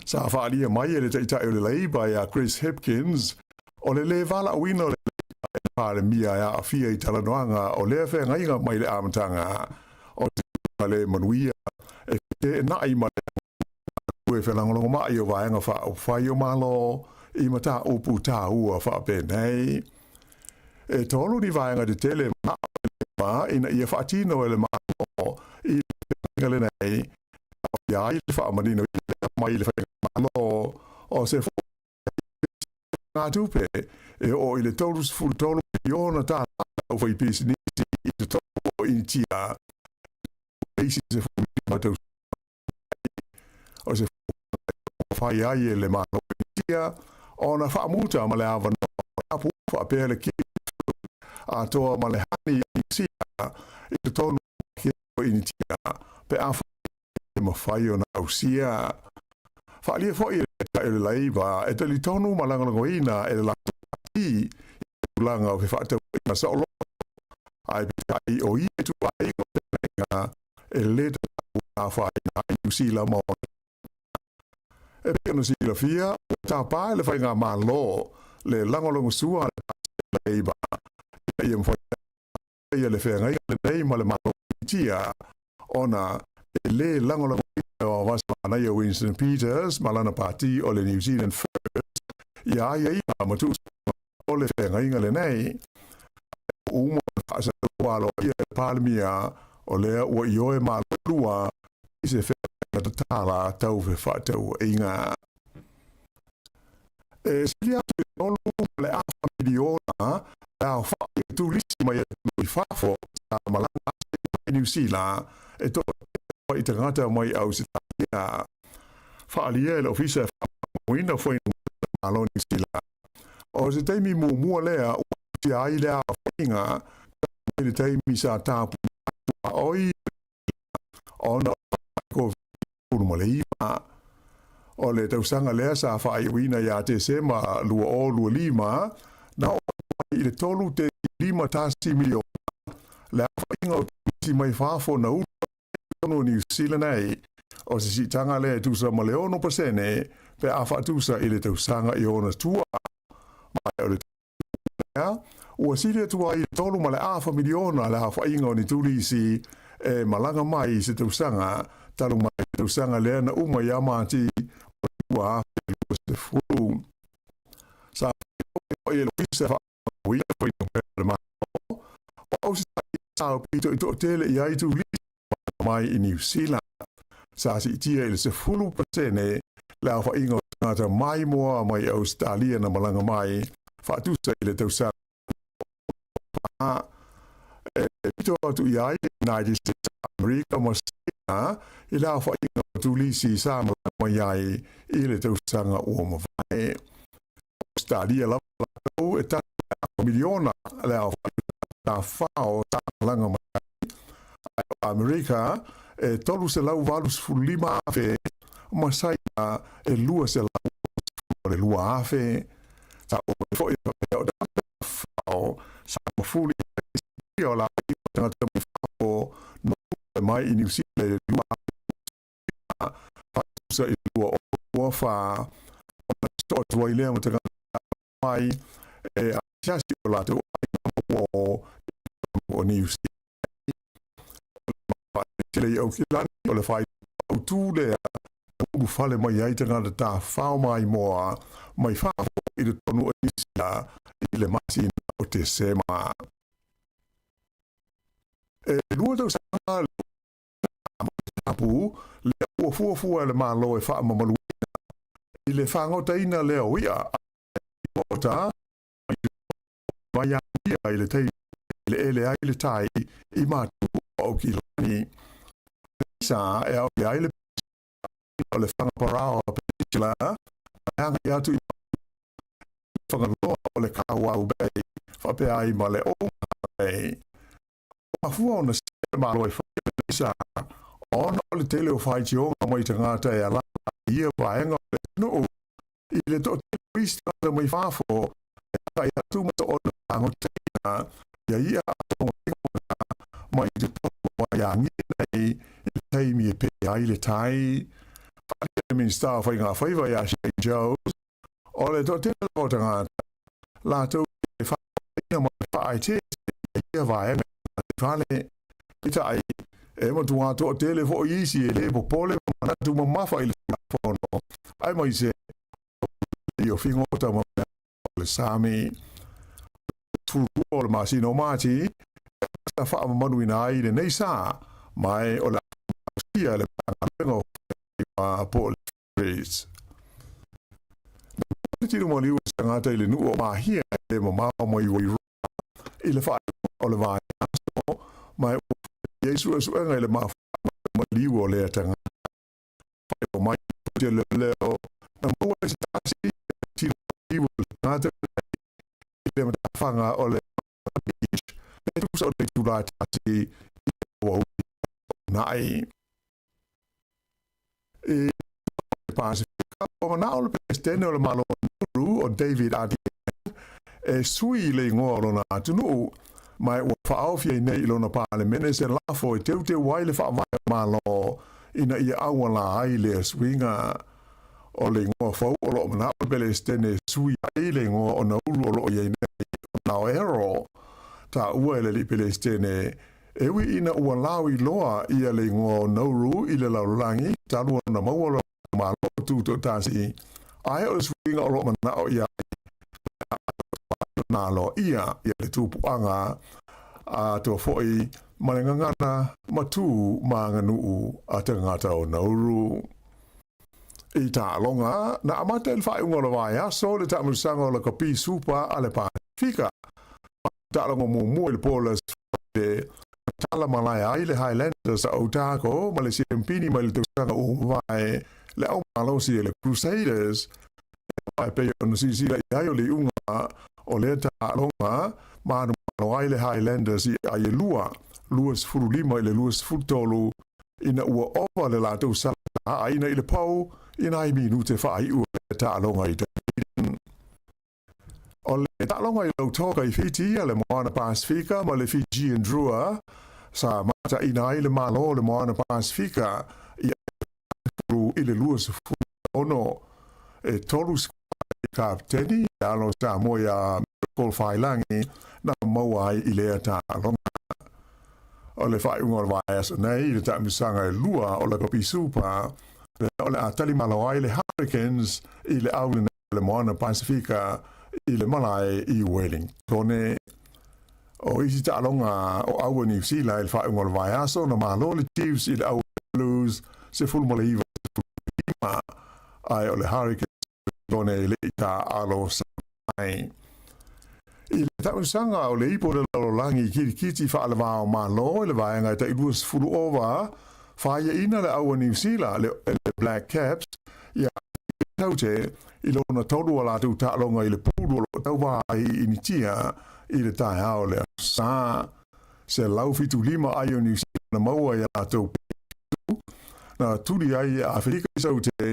Sa faaalia mai e le Taitai o le Leipa ia Chris Hipkins, o le lē valaauina o le Leipa e le Palemia e aafia i talanoaga o lea feagaiga mai le amataga o se tulaga le manuia e feteenai ma le galulue felagolagomai o vaega faaupufai o Malo i mataupu taua faapenei. E tolu ni vaega tetele manao e le Leipa ina ia faatino e le Malo i le feagaiga lenei, e aofia ai le faamaninoina lea mai le Faigamalo o se Tupe e oo i le $33 miliona tala a le aufaipisinisi i totonu o Initia i le isi 15 tausaga o se fuafuaga e fai ai e le Malo o Initia ona faamuta ma le avanoa apu faapea le kiwi atoa ma le hani a Niu Sila i totonu o Initia pe afai e mafai ona ausia. Faaalia foi e le Taitai o le Leipa e talitonu ma lagolagoina e le latou pati i tulaga o fefaatauaiga saoloto, ae peitai o ia ituaiga o feagaiga e le tatau ona afaina ai Niu Sila ma ona E pei ona silafia, ua tapa e le Faigamalo le lagolagosua a le Pati o le Leipa ina ia mafai ia le feagaiga lenei ma le Malo Initia ona e lē lagolagoina e Vavasa Manaia Winston Peters ma lana pati o le New Zealand First ia aiaiga ma tuusaga o le feagaiga lenei. Ae ua uma ona faasalalauina aloaia e le Palemia o lea ua ioe malo e lua i se feagaiga tatala tau fefaatauaiga. E sili atu i le 3.5 miliona le aofai o turisi mai atunuu i fafo sa malaga atu i Niu Sila e toatele i tagata mai Ausetalia. Faaalia e le Ofisa e Faamauina Fuainumera Malo Niu Sila. O se taimi muamua lea ua aafia ai le aofaiga talu mai le taimi sa tapunia ai tuaoi ona o le Covid-19. O le tausaga lea sa faaiuina ia Tesema 2025, na oo atu ai i le 3.51 miliona le aofaiga o turisi mai fafo na ulu ai i totonu o Niu Sila nei. O se siitaga lea e tusa ma le 6% pe a faatusa i le tausaga i ona tua. Ma o le lea, ua sili atu ai i le 3.5 miliona le aofaiga o ni turisi e malaga mai i se tausaga talu mai le tausaga lea na uma ia Mati o le 2020. Sa faailoa e le Ofisa Faamauina Fuainumera a le Malo o Ausetalia sa pitoitoo tele i ai turisi malaga mai i Niu Sila. Sa siitia i le 10% le aofaiga o tagata maimoa mai Ausetalia na malaga mai faatusa i le tausaga 2024. E pito atu i ai le United States of America ma Saina i le aofaiga o turisi sa malaga mai ai i le tausaga ua mavae. Ausetalia lava latou e 1.5 miliona le aofai o tagata tafao sa malaga mai ai, ae o Amerika e 385,000 ma Saina e 262,000. Sa ua mai foi e faapea o tagata tafao sa mafuli i ai le siitia o le aofaiga o tagata mai fafo na ulu mai i Niu Sila i le 2015 faatusa i le 2024 ona sosoo atu ai lea ma tagata mai e asiasi o latou aiga ma uo i totonu o Niu Sila. Tele i Aukilani o le faailoa autu lea na ulufale mai ai tagata tafafao maimoa mai fafo i totonu o Niu Sila i le masina o Tesema. E 2 tausaga le tapu lea ua fuafua e le Malo e faamamaluina i le fagotaina lea o i'a a Maota mai ia i le taimi e eleele ai le tai i matu o Aukilani. Sa e aoki ai le o le Whangaparaoa Peninsula e agai atu i Whangaloa o le Kawau Bay faapea ai ma le Omaha Bay. Mafua ona le Malo e whai e sa ona o le tele o faitioga mai tagata e alala i ia vaega o le atunuu i le toatele o isi tagata mai fafo e agai atu ma ona fagotaina. ia i'a a togatogo mai i totonu o Waiāngia nei i le taimi e pē ai le tai. Whaaria le Minista o Whaingawhaiva i a Shane Jones, o le toatele lava o tagata, latou te whaaina ma le whaaeteete i ia vaega i te whale. Peitai, e matua toatele foʻi isi e lē popole ma manatu mamafa i le Tulafono, aemaise o le o figota ma mea o le sami. 12 o le masina o Mati, e faamamaluina ai lenei sa, ma o le a faamalosia le Matagaluega o Faiva po o le Fisheries. Na tino maliu e se tagata i le nuu o Mahia e le mamao mai Wairoa i le faaiuga o le vaiaso, ma ua fai ai suesuega i le mafuaaga o le maliu o lea tagata. Faailoa mai i le leoleo, na maua e se tasi le tino maliu o le tagata lenei i le matafaga o le Beach, e tusa o le itula e tasi i le aoauli o Nai. I le Pasifika, ua manao le Peresetene o le Malo o Nauru o David Adeang e sui i le igoa o lona atunuu, ma ua faaofi ai nei i lona Palemene se lafo e teuteu ai le faavae o Malo ina ia auala ai lea suiga. O le igoa fou o lo o manao le Peresetene e sui ai le igoa o Nauru o lo o i ai nei o Naoero, taua e le alii Peresetene E ui ina ua laoi loa ia le igoa o Nauru i le lalolagi talu ona maua lo latou Malo tutoatasi, ae o le suiga o lo o manao i ai le a aloaia ia le tupuaga atoa foi ma le gagana ma tu ma aganuu a tagata o Nauru. I taaloga, na amata i le faaiuga o le vaiaso le taamilosaga o le Kapi Supa a le Pasifika. Taaloga muamua i le po o le Aso Friday, na tala malae ai le Highlanders a Otago ma le siampini mai le tausaga ua mavae le au malosi e le Crusaders. E pei ona silasila i ai o le iuga o lea taaloga, manumalo ai le Highlanders i ae lua, 25 i le 23, ina ua ova le latou sala aina i le pau i nai minute faaiu o lea taaloga i Dunedin. O le taaloga i Lautoka i Fiti a le Moana Pasifika ma le Fijian Drua, sa mataina ai le Malo o le Moana Pasifika i 10 i le 26. E 30 kapteni e alo Samoa iā Miracle Failangi na maua ai i lea taaloga. O le faaiuga o le vaiaso nei i le taamilosaga e lua o le Rugby Super, lea o le a talimalo ai le Hurricanes i le au lenei o le Moana Pasifika i le malae i Wellingtone. O isi taaloga o aua Niu Sila i le faaiuga o le vaiaso, na malo le Chiefs i le aua Blues 19 15, ae o le Hurricanes Wellingtone e le i taaalo mai. I le tausaga o le ipo o le lalolagi kirikiti faalevao Malo i le vaega e tai 20 ova, faiaina le aua Niu Sila, le Black Caps, ia Taute i lona tolu a latou taaloga i le pulu o lo o tauva ai i Initia i le taeao o le Aso Sa. 175 ai o Niu Sila na maua i a latou pētu, na tuli ai e Aferika i Saute,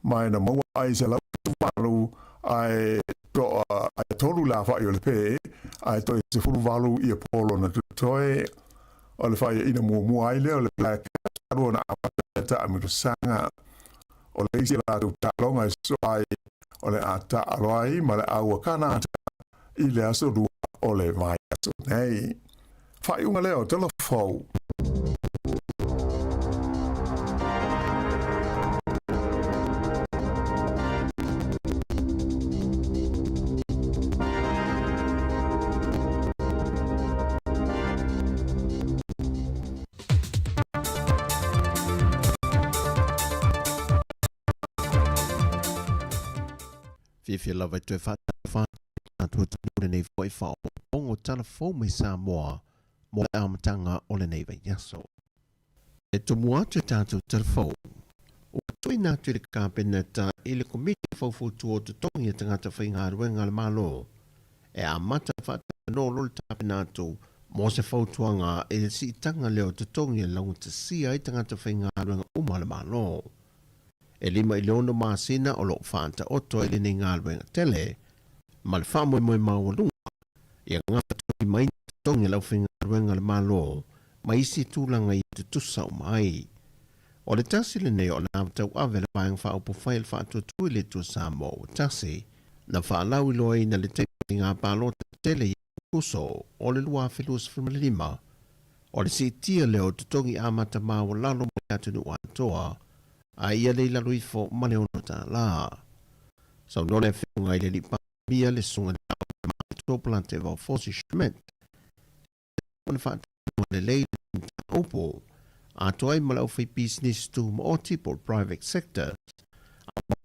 ma e na maua ai 178 ae toa ae tolu le afaʻi o le pē, ae toe 18 ia polo na totoe. O le faiaina muamua ai lea o le Black Caps talu ona amata ia taamilosaga. O le isi a latou taaloga e soa ai o le a taaalo ai ma le aua Kanata i le aso lua o le vaiaso nei. Faaiuga lea o Tala Fou. Fiafia lava e toe faatalofa atu i le tatou atunuu lenei foi faaopoopoga o tala fou mai Samoa mo le amataga o lenei vaiaso. E tumu atu e tatou tala fou, ua tuuina atu i le Kapeneta i le Komiti Faufautua o Totogi a Tagata Faigaluega a le Malo e amata faatalanoa loa le tapena atu mo se fautuaga i le siitaga lea o totogi e laugatasia ai tagata faigaluega uma a le Malo. E lima i le ono masina o lo o faataoto ai lenei galuega tele ma le faamoemoe maualuga ia gafataulimaina totogi. totogi a le aufaigaluega a le Malo ma isi tulaga ia tutusa uma ai. O le tasi lenei o anaava tauave a le Vaega Faaupufai a le Faatuatua i le Atua Samoa ua tasi, na faalauiloaina i le taimi o faiga palota tele i Aokuso o le 2025. O le siitia lea o totogi amata maualalo mo le atunuu atoa, a ia le i lalo ifo ma le $6. Saunoa le Afioga i le Alii Palemia le Susuga i le Matua Tevaofosi Schmidt, ona faatinoga lelei le mataupu, atoa ai ma le aufaipisinisi tumaoti po o le private sector,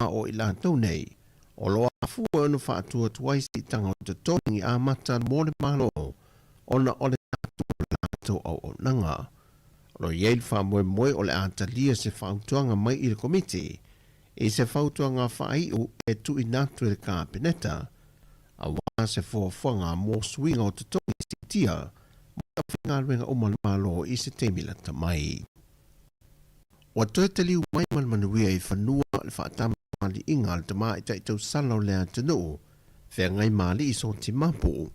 aua o i latou nei o lo o afua e ono faatuatua ai siitaga o totogi amata mo le Malo ona o le tatou o le latou auaunaga. O lo o i ai le faamoemoe o le a talia se fautuaga mai i le Komiti i se fautuaga faaiu e tuuina atu e le Kapeneta aua se fuafuaga mo suiga o totogi siitia mo le aufaigaluega uma a le Malo i se taimi lata mai. Ua toe taliu mai ma le manuia i fanua le faatamaliiga a le tamaitai tausala o le atunuu, feagai ma alii Sotimapu,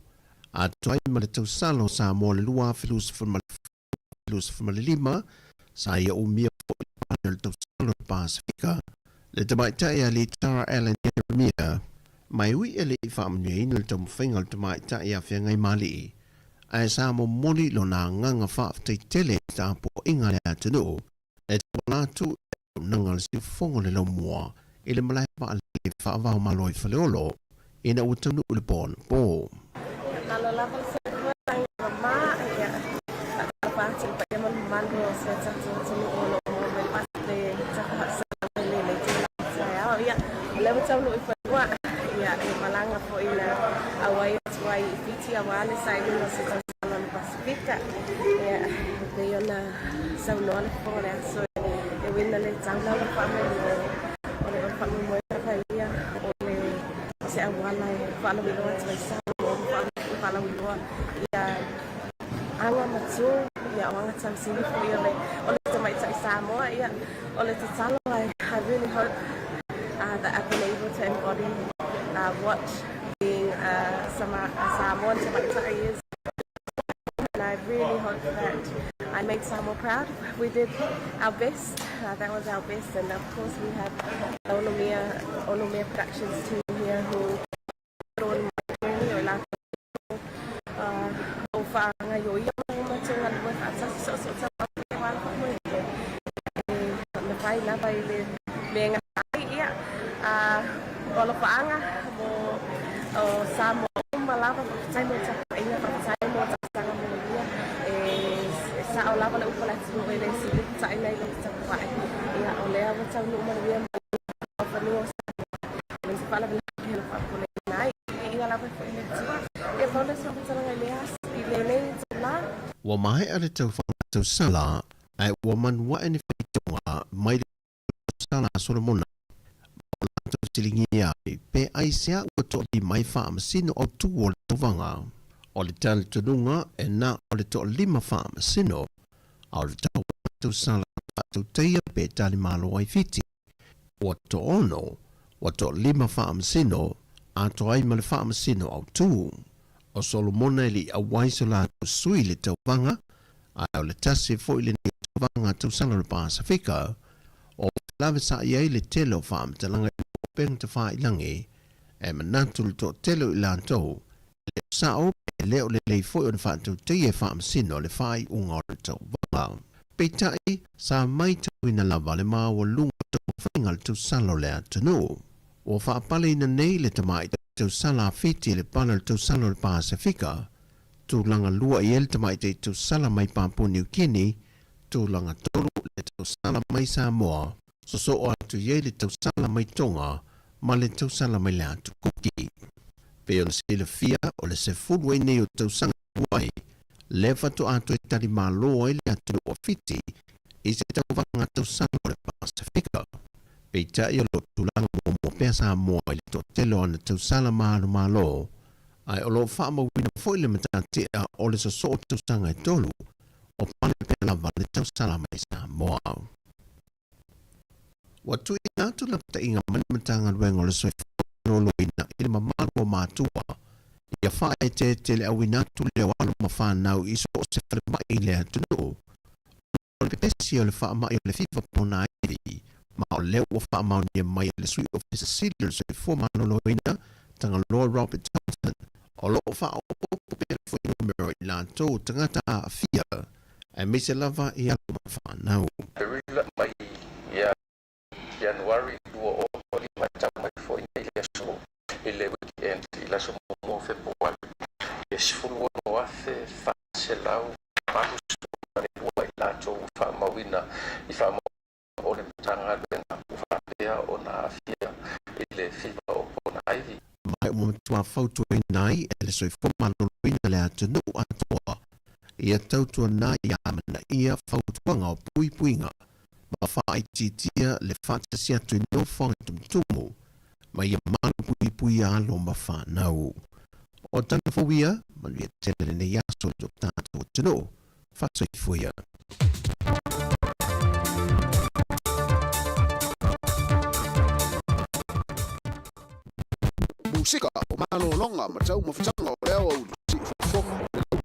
atoa ai ma le tausala o Samoa i le 2025, sa ia umia foi le pane o le tausala o le Pasefika, le tamaitai a Litara Allan Jeremiah, ma e ui e le i faamanuiaina le taumafaiga o le tamaitai a Feagaimalii, ae sa momoli lona agaga faafetai tele i le tapuaiga a le atunuu e tauala atu i le auaunaga a le siufofoga o le laumua i le malae vaalele faava-o-Malo i Faleolo ina ua taunuu i le po anapo. Malo lava le soifua i mama ia faatalofa atu i le paia ma le mamalu o si o tatou atunuu o lo o maua mai le tafahausala i lenei itula o le taeao. Ia, o lea ua taunuu i fanua ia le malaga foi na auai atu ai i Fiti aua le sailiga o se tausala o le Pasefika. Ia, e pei ona saunoa le fofoga o le aso e ui ina le tau lava faamoemoe, o le faamoemoe lava ia o le se auala e faalauiloa atu ai Samoa ma faalauiloa ia aga ma tū, ia o aga tausili foi o le, o le tamaitai Samoa, ia o le tatalo I, I really hope that I've been able to embody what being a, Sama, a Samoan tamaitai is. And I really hope that I made Samoa proud. We did our best. That was our best. And of course we have the Onomea, Onomea Productions team here who put on my journey o latou o whaangaioia mo matou galue faatasi so so tau e wala faamoemoe e na whai lava i le mea ngata ai ia o alofaanga mo o Samoa uma lava faafetai mo le tapuaiga faafetai mo talosaga molia e sao lava le upu a le atunuu e le sili ta'i nai lo tapuai ia o lea ua taunuu manuia mai fanua o Samoa e le se faalavelave o faapopoleina ai viiga lava e foi i le Atua ia pau lea o se faamatalaga i lea i lenei itula. Ua maea le taufaga tausala, ae ua manuae ni faitioga mai le tausala a Solomona, ma o latou fesiligia ai, Pe aisea ua toalima ai faamasino autu o le tauvaga? O le talitonuga e na o le toalima faamasino, a o le tauvaga tausala faatautaia pe talimalo ai Fiti, ua toaono, ua toalima faamasino, atoa ai ma le faamasino autu. O Solomona e le i auai so latou sui i le tauvaga, ae o le tasi foi lenei o tauvaga tausala o le Pasefika, o felavesaʻi ai le tele o faamatalaga i luma o upega tafailangi, e manatu le toatele o i latou, e le o sao pe le o lelei foi ona faatautaia e faamasino le faaiuga o le tauvaga. Peitai, sa maitauina lava le maualuga o taumafaiga a le tausala o le atunuu. Ua faapaleina nei le tamaitai tausala a Fiti i le pala o le tausala o le Pasefika, tulaga lua i ai le tamaitai tausala mai Papua New Guinea, tulaga tolu le tausala mai Samoa, sosoo atu i ai le tausala mai Tonga ma le tausala mai le Atu Kuki. Pei ona silafia, o le 10 ai nei o tausaga talu ai, lea faatoa toe tali malo ai le atunuu o Fiti i se tauvaga tausala o le Pasefika. Peitai o lo o tulaga muamua pea Samoa i le toatele o ana tausala manumalo, ae o lo o faamauina foi le matatia o le sosoo tausaga e tolu o pale pea lava le tausala mai Samoa. Ua tuuina atu le lapataiga mai le Matagaluega o le Soifua Maloloina i le mamalu o matua ia. Ia faaeteete le auina atu lea o alo ma fanau i so o se falemai i le atunuu. O le pepesi o le faamai o le fiva ponaivi, ma o lea ua faamaonia mai e le Sui Ofisa Sili o le Soifua Maloloina, Tagaloa Robert Thompson, o lo o faaopoopo pea le fuainumera o i latou tagata aafia, aemaise lava i alo ma fanau. Aperila mai ia Ianuari 2025 e tau mai foi nei le aso i le weekend i le aso muamua o Fepuari e 16,482 i latou ua faamauina i faamaumauga o le Matagaluega ua faapea ona aafia i le fiva o Pona Ivy. Ma ua matua fautuaina ai e le Soifua Maloloina le atunuu atoa ia tautuana ia amanaia fautuaga o puipuiga ma faaitiitia le faatasi atu i nofoaga tumutumu ma ia malupuipuia alo ma fanau. O tala fou ia, manuia tele lenei aso i lo tatou atunuu. Faasoifua ia. Musika o malologa ma taumafataga o le aoauli, siufofoga le laula.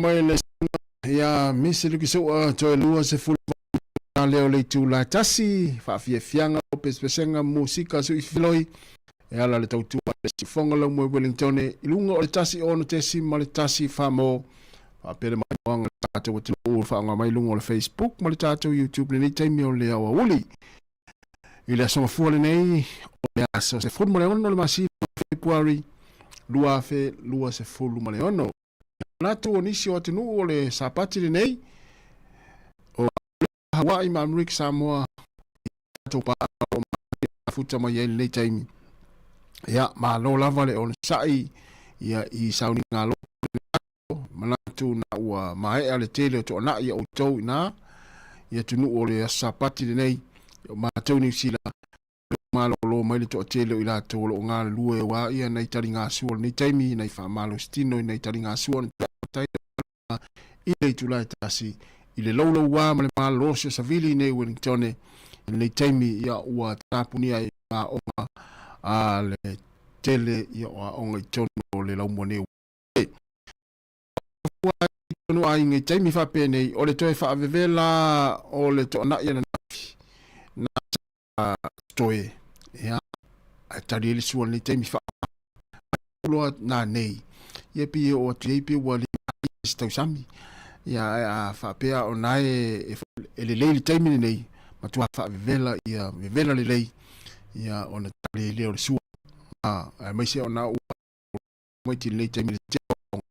mai le ia Misi Lukisu'a toe 28 lea o le itula e tasi, faafiafiaga o pesepesega musika suifiloi e ala le tautua a le siufoga lau moe Wellingtone i luga o le 106.1 Famo faapea le maimoaga le tatou atunuu faaaoga mai luga o le Facebook ma le tatou YouTube lenei taimi o le aoauli. I le aso gafua lenei o le aso 16 o le masina o Fepuari 2026. Manatu o nisi o atunuu o le Sapati lenei o Hawaii ma Amerika Samoa i tatou paaga o mafuta mai ai lenei taimi. Ia, malo lava le onosai ia i sauniga alofa manatu na ua maea le tele o toanai ia outou ina i atunuu o le aso Sapati lenei o matou Niu Sila malolo mai le toatele o i latou o lo o galulue aua ia nai taligasua o lenei taimi, nai faamalositino i nai taligasua ona tai i le itula e tasi i le louloua ma le malolosi o Savili nei Wellingtone i lenei taimi ia ua tapunia ai aoga a le tele ia o aoga i totonu o le laumua nei tonu aiga i taimi faapenei o le toe faavevela o le toanai ananafi na toe ia ae tali ai le sua lenei taimi faa loa nanei ia pei e oo atu i ai pei ua le se tausami ia ae a faapea o na e, e lelei le taimi lenei matua faavevela ia vevela lelei ia ona tali ai lea o le sua aemaise ona ua tamaiti lenei taimi le tele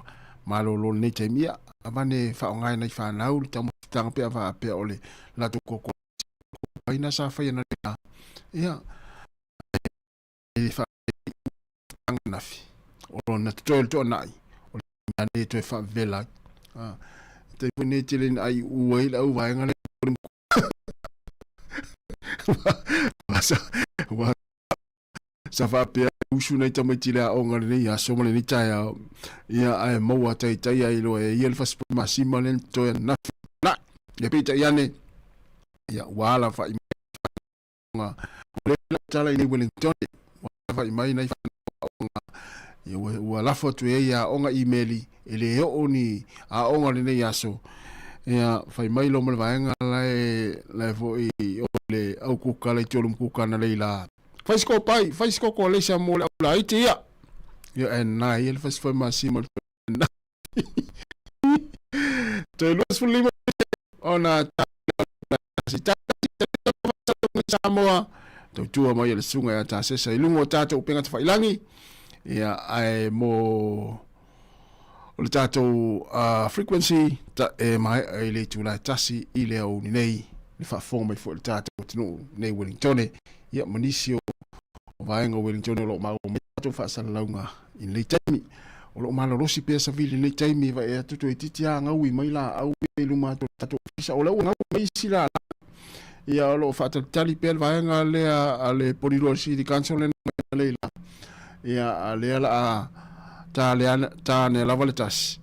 malolo lenei taimi ia avane faaaoga e nai fanau le taumafataga pe a faapea o le latou koko aina sa fai ana lea ia e faanafi o na totoe le toanai o le mea nei toe faavela ai tai foi nei tele ina ai u ai le au vaega le ua sa faapea usu nai tamaiti le aoga lenei aso ma lenei taeao ia ae maua taitai ai loa e ia le fasipovi masima le toe anafi na ia peitai ane ia ua ala fai mai o le tala i nei Wellington ua ala fai mai nai aoga ia ua lafo atu e ai aoga imeli e le oo ni aoga lenei aso ia fai mai lo ma le vaega lae lae foi o le au kuka le tolu kuka na leila Fai se kopai, fai se koko a leisa mo le au laiti ia. Ia e nai ia le fasi fai masima le na. Toe 25 ona ta si ta Samoa tautua mai le susuga ia Tasesa i luga o tatou upega tafailangi ia ae mo o le tatou frequency ta, e maea i le itula e tasi i le aoauli nei le faafofoga mai foi le tatou atunuu nei Wellingtone ia ma nisi o vaega o Wellingtone o lo o maua mai tatou faasalalauga i lenei taimi. O lo o malolosi pea savili i lenei taimi vaai atu toeitiiti a gaui mai laau i luma atu o le tatou ofisa. O lea ua gaui mai isi laau ia o lo o faatalitali pea le vaega lea a le Porirua City Council lea na leila ia a lea la a ta le ta ne lava le tasi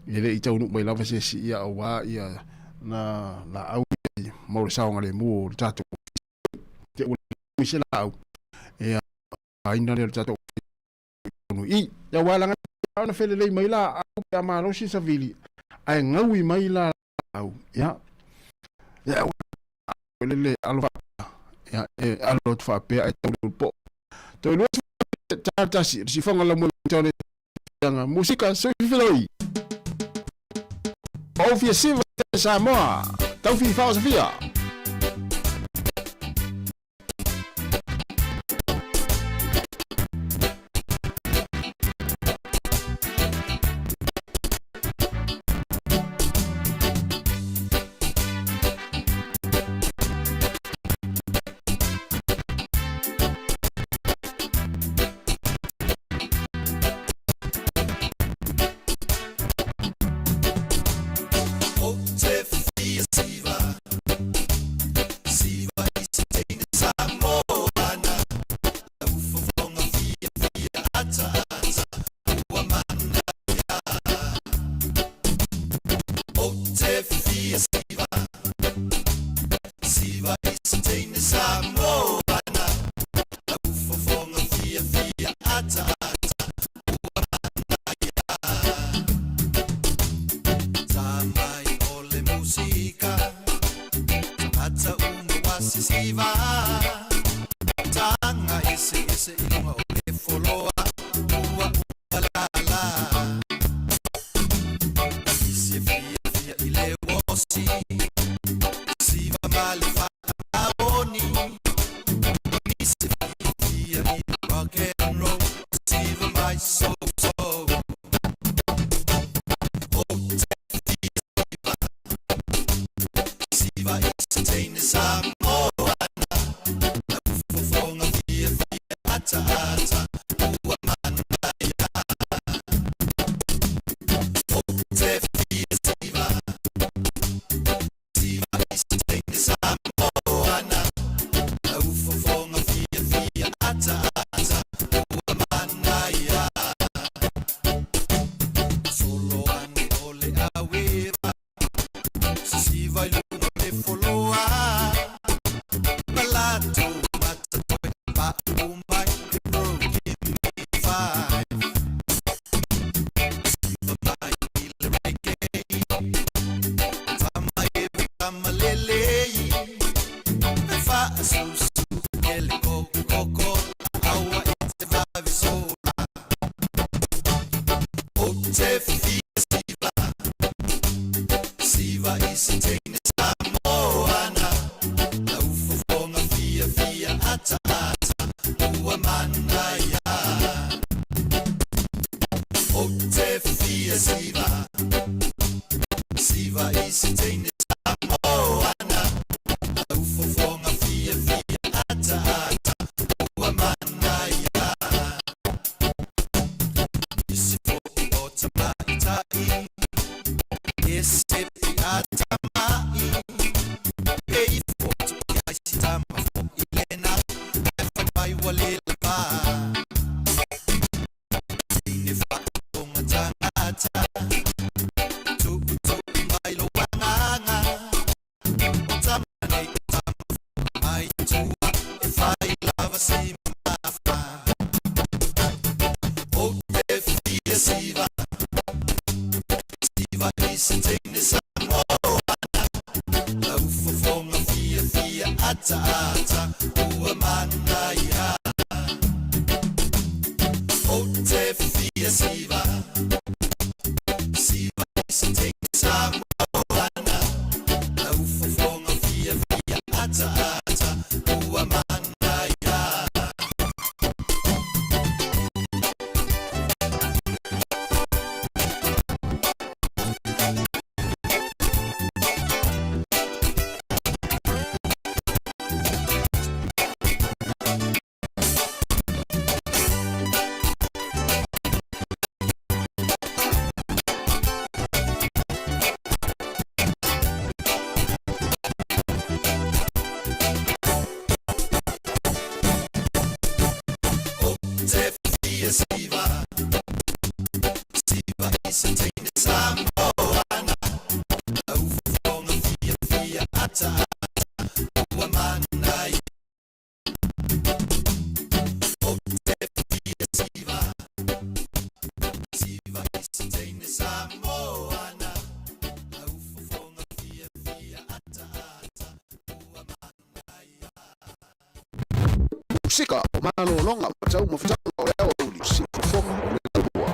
e le i taunuu mai lava se isi ia aua ia na laau ia mo le saogalemu o le tatou te ua se laau ia aina lea o le tatou tonu i ia ua langa ona felelei mai laau pe a malosi savili ae gaui mai laau ia ia le alo ia e alo atu faapea e tau le po toe lua ta tasi le sifonga la mo tone anga musika soifiloi o fia siva Samoa tau fi fa Sofia. Musika o malologa ma tau mafutaga o le aoauli siufofoga o le taua.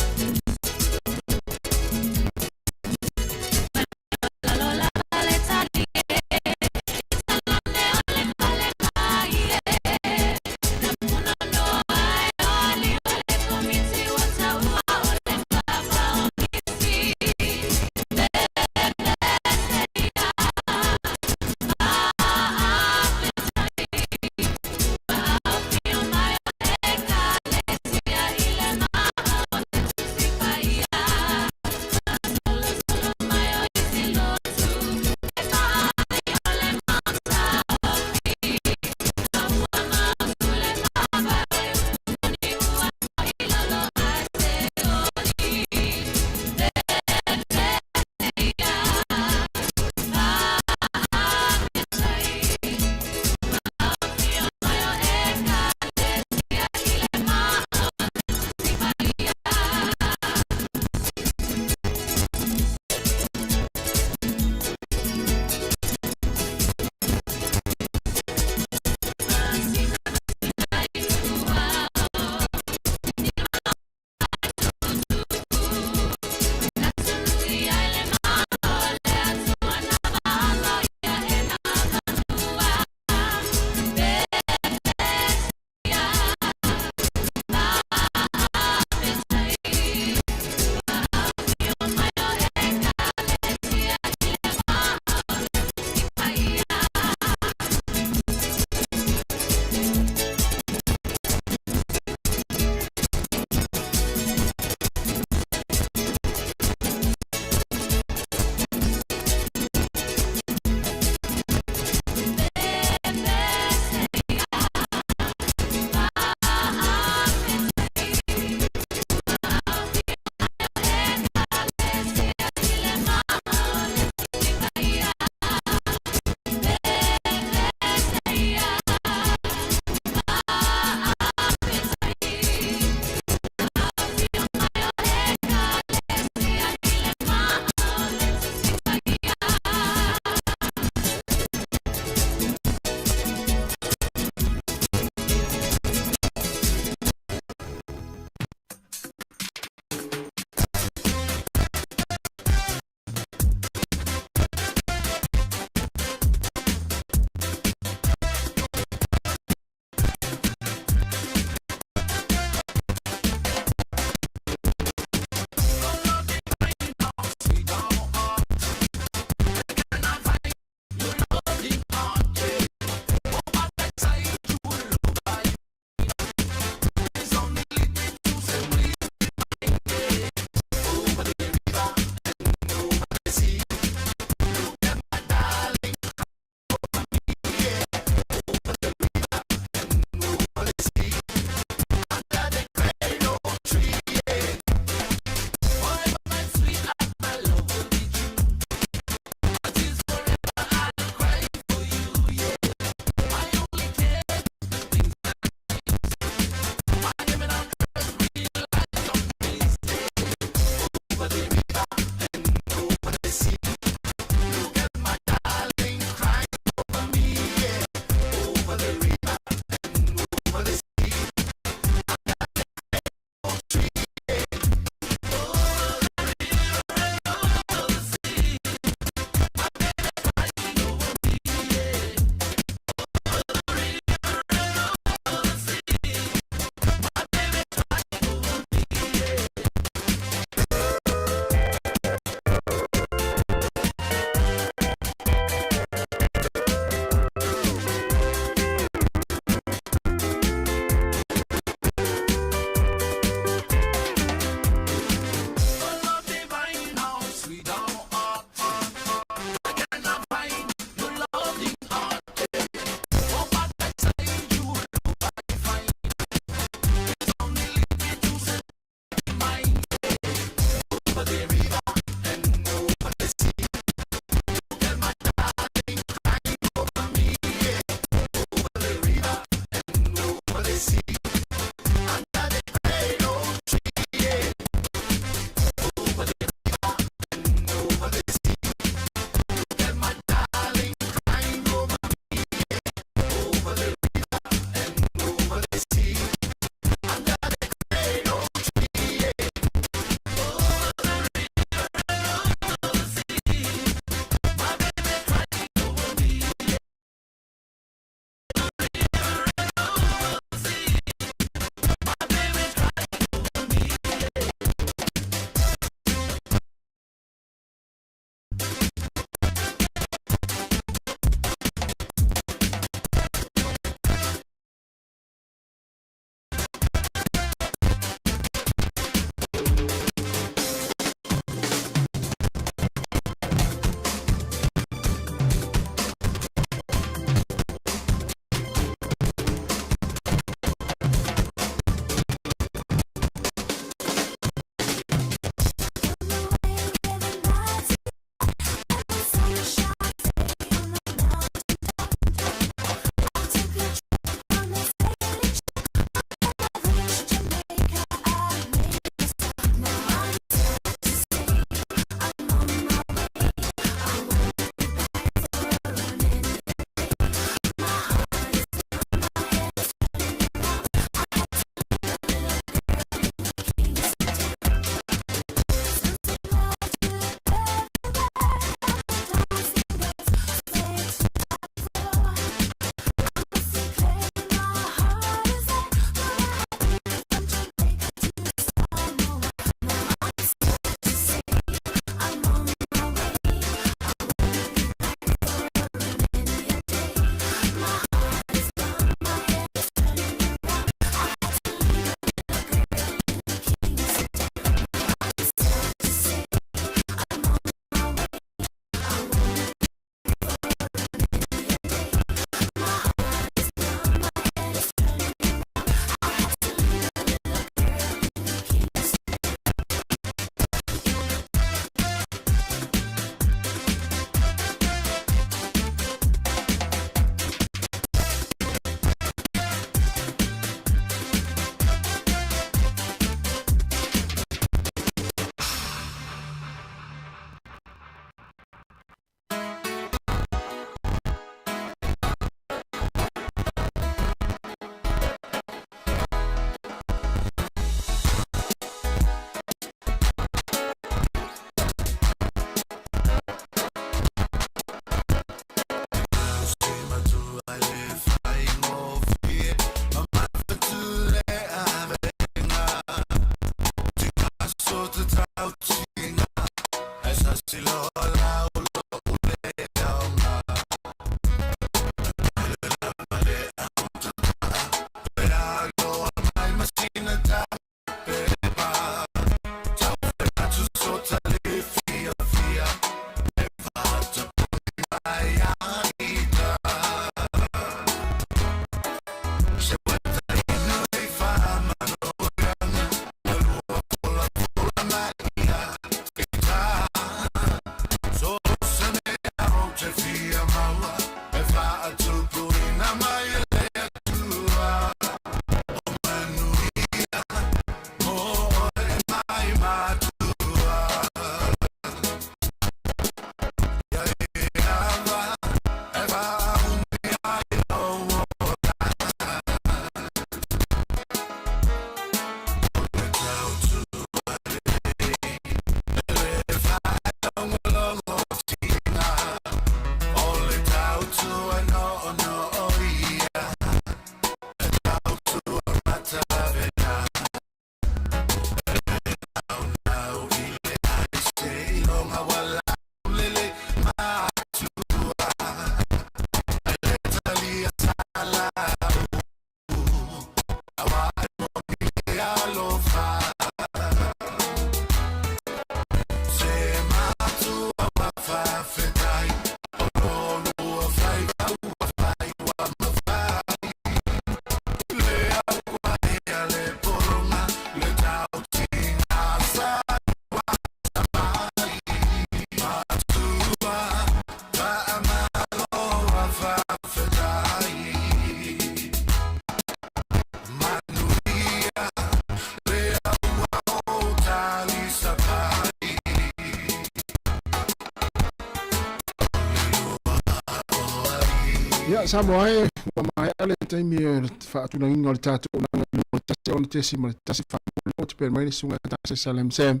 Ia, Samoa e, ua maea le taimi o le faatulagaina o le tatou auaunaga i luma o le 1 6.1 faamolemole te pea mai le susuga ia Tase Salem Sam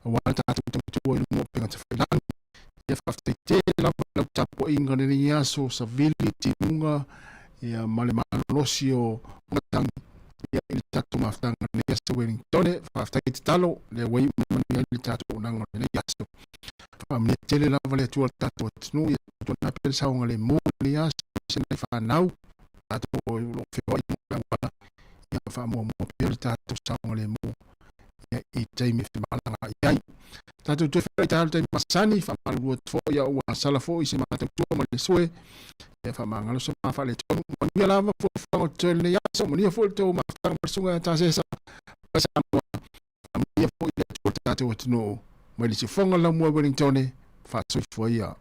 aua le tatou tautua i luma o upega tafailagi. Ia faafetai tele lava i lau tapuaiga i lenei aso, savili, timuga, ia ma le malolosi o matagi ia i le tatou mafutaga i lenei aso Wellingtone. Faafetai tatalo, lea ua iu ma manuia ai le tatou auaunaga o lenei aso. Faamanuia tele lava le Atua i le tatou atunuu, ia tautuana pea le saogalemu i lenei aso i se nai fanau, tatou o lo o feoai mo le auala, ia faamuamua pea le tatou saogalemu ia i taimi e femalagaai ai. Tatou toe feiloai taeao i le taimi masani, faamalulu atu foi ua sala foi se matautua ma le sue, ia faamagalo se ma faaletonu. Manuia lava fuafuaga o totoe i lenei aso, manuia foi le tou mafutaga ma le susuga ia Tasesa, mai Samoa, faamanuia foi le Atua i le tatou atunuu. Mai le siufofoga o le laumua i Wellingtone, faasoifua ia.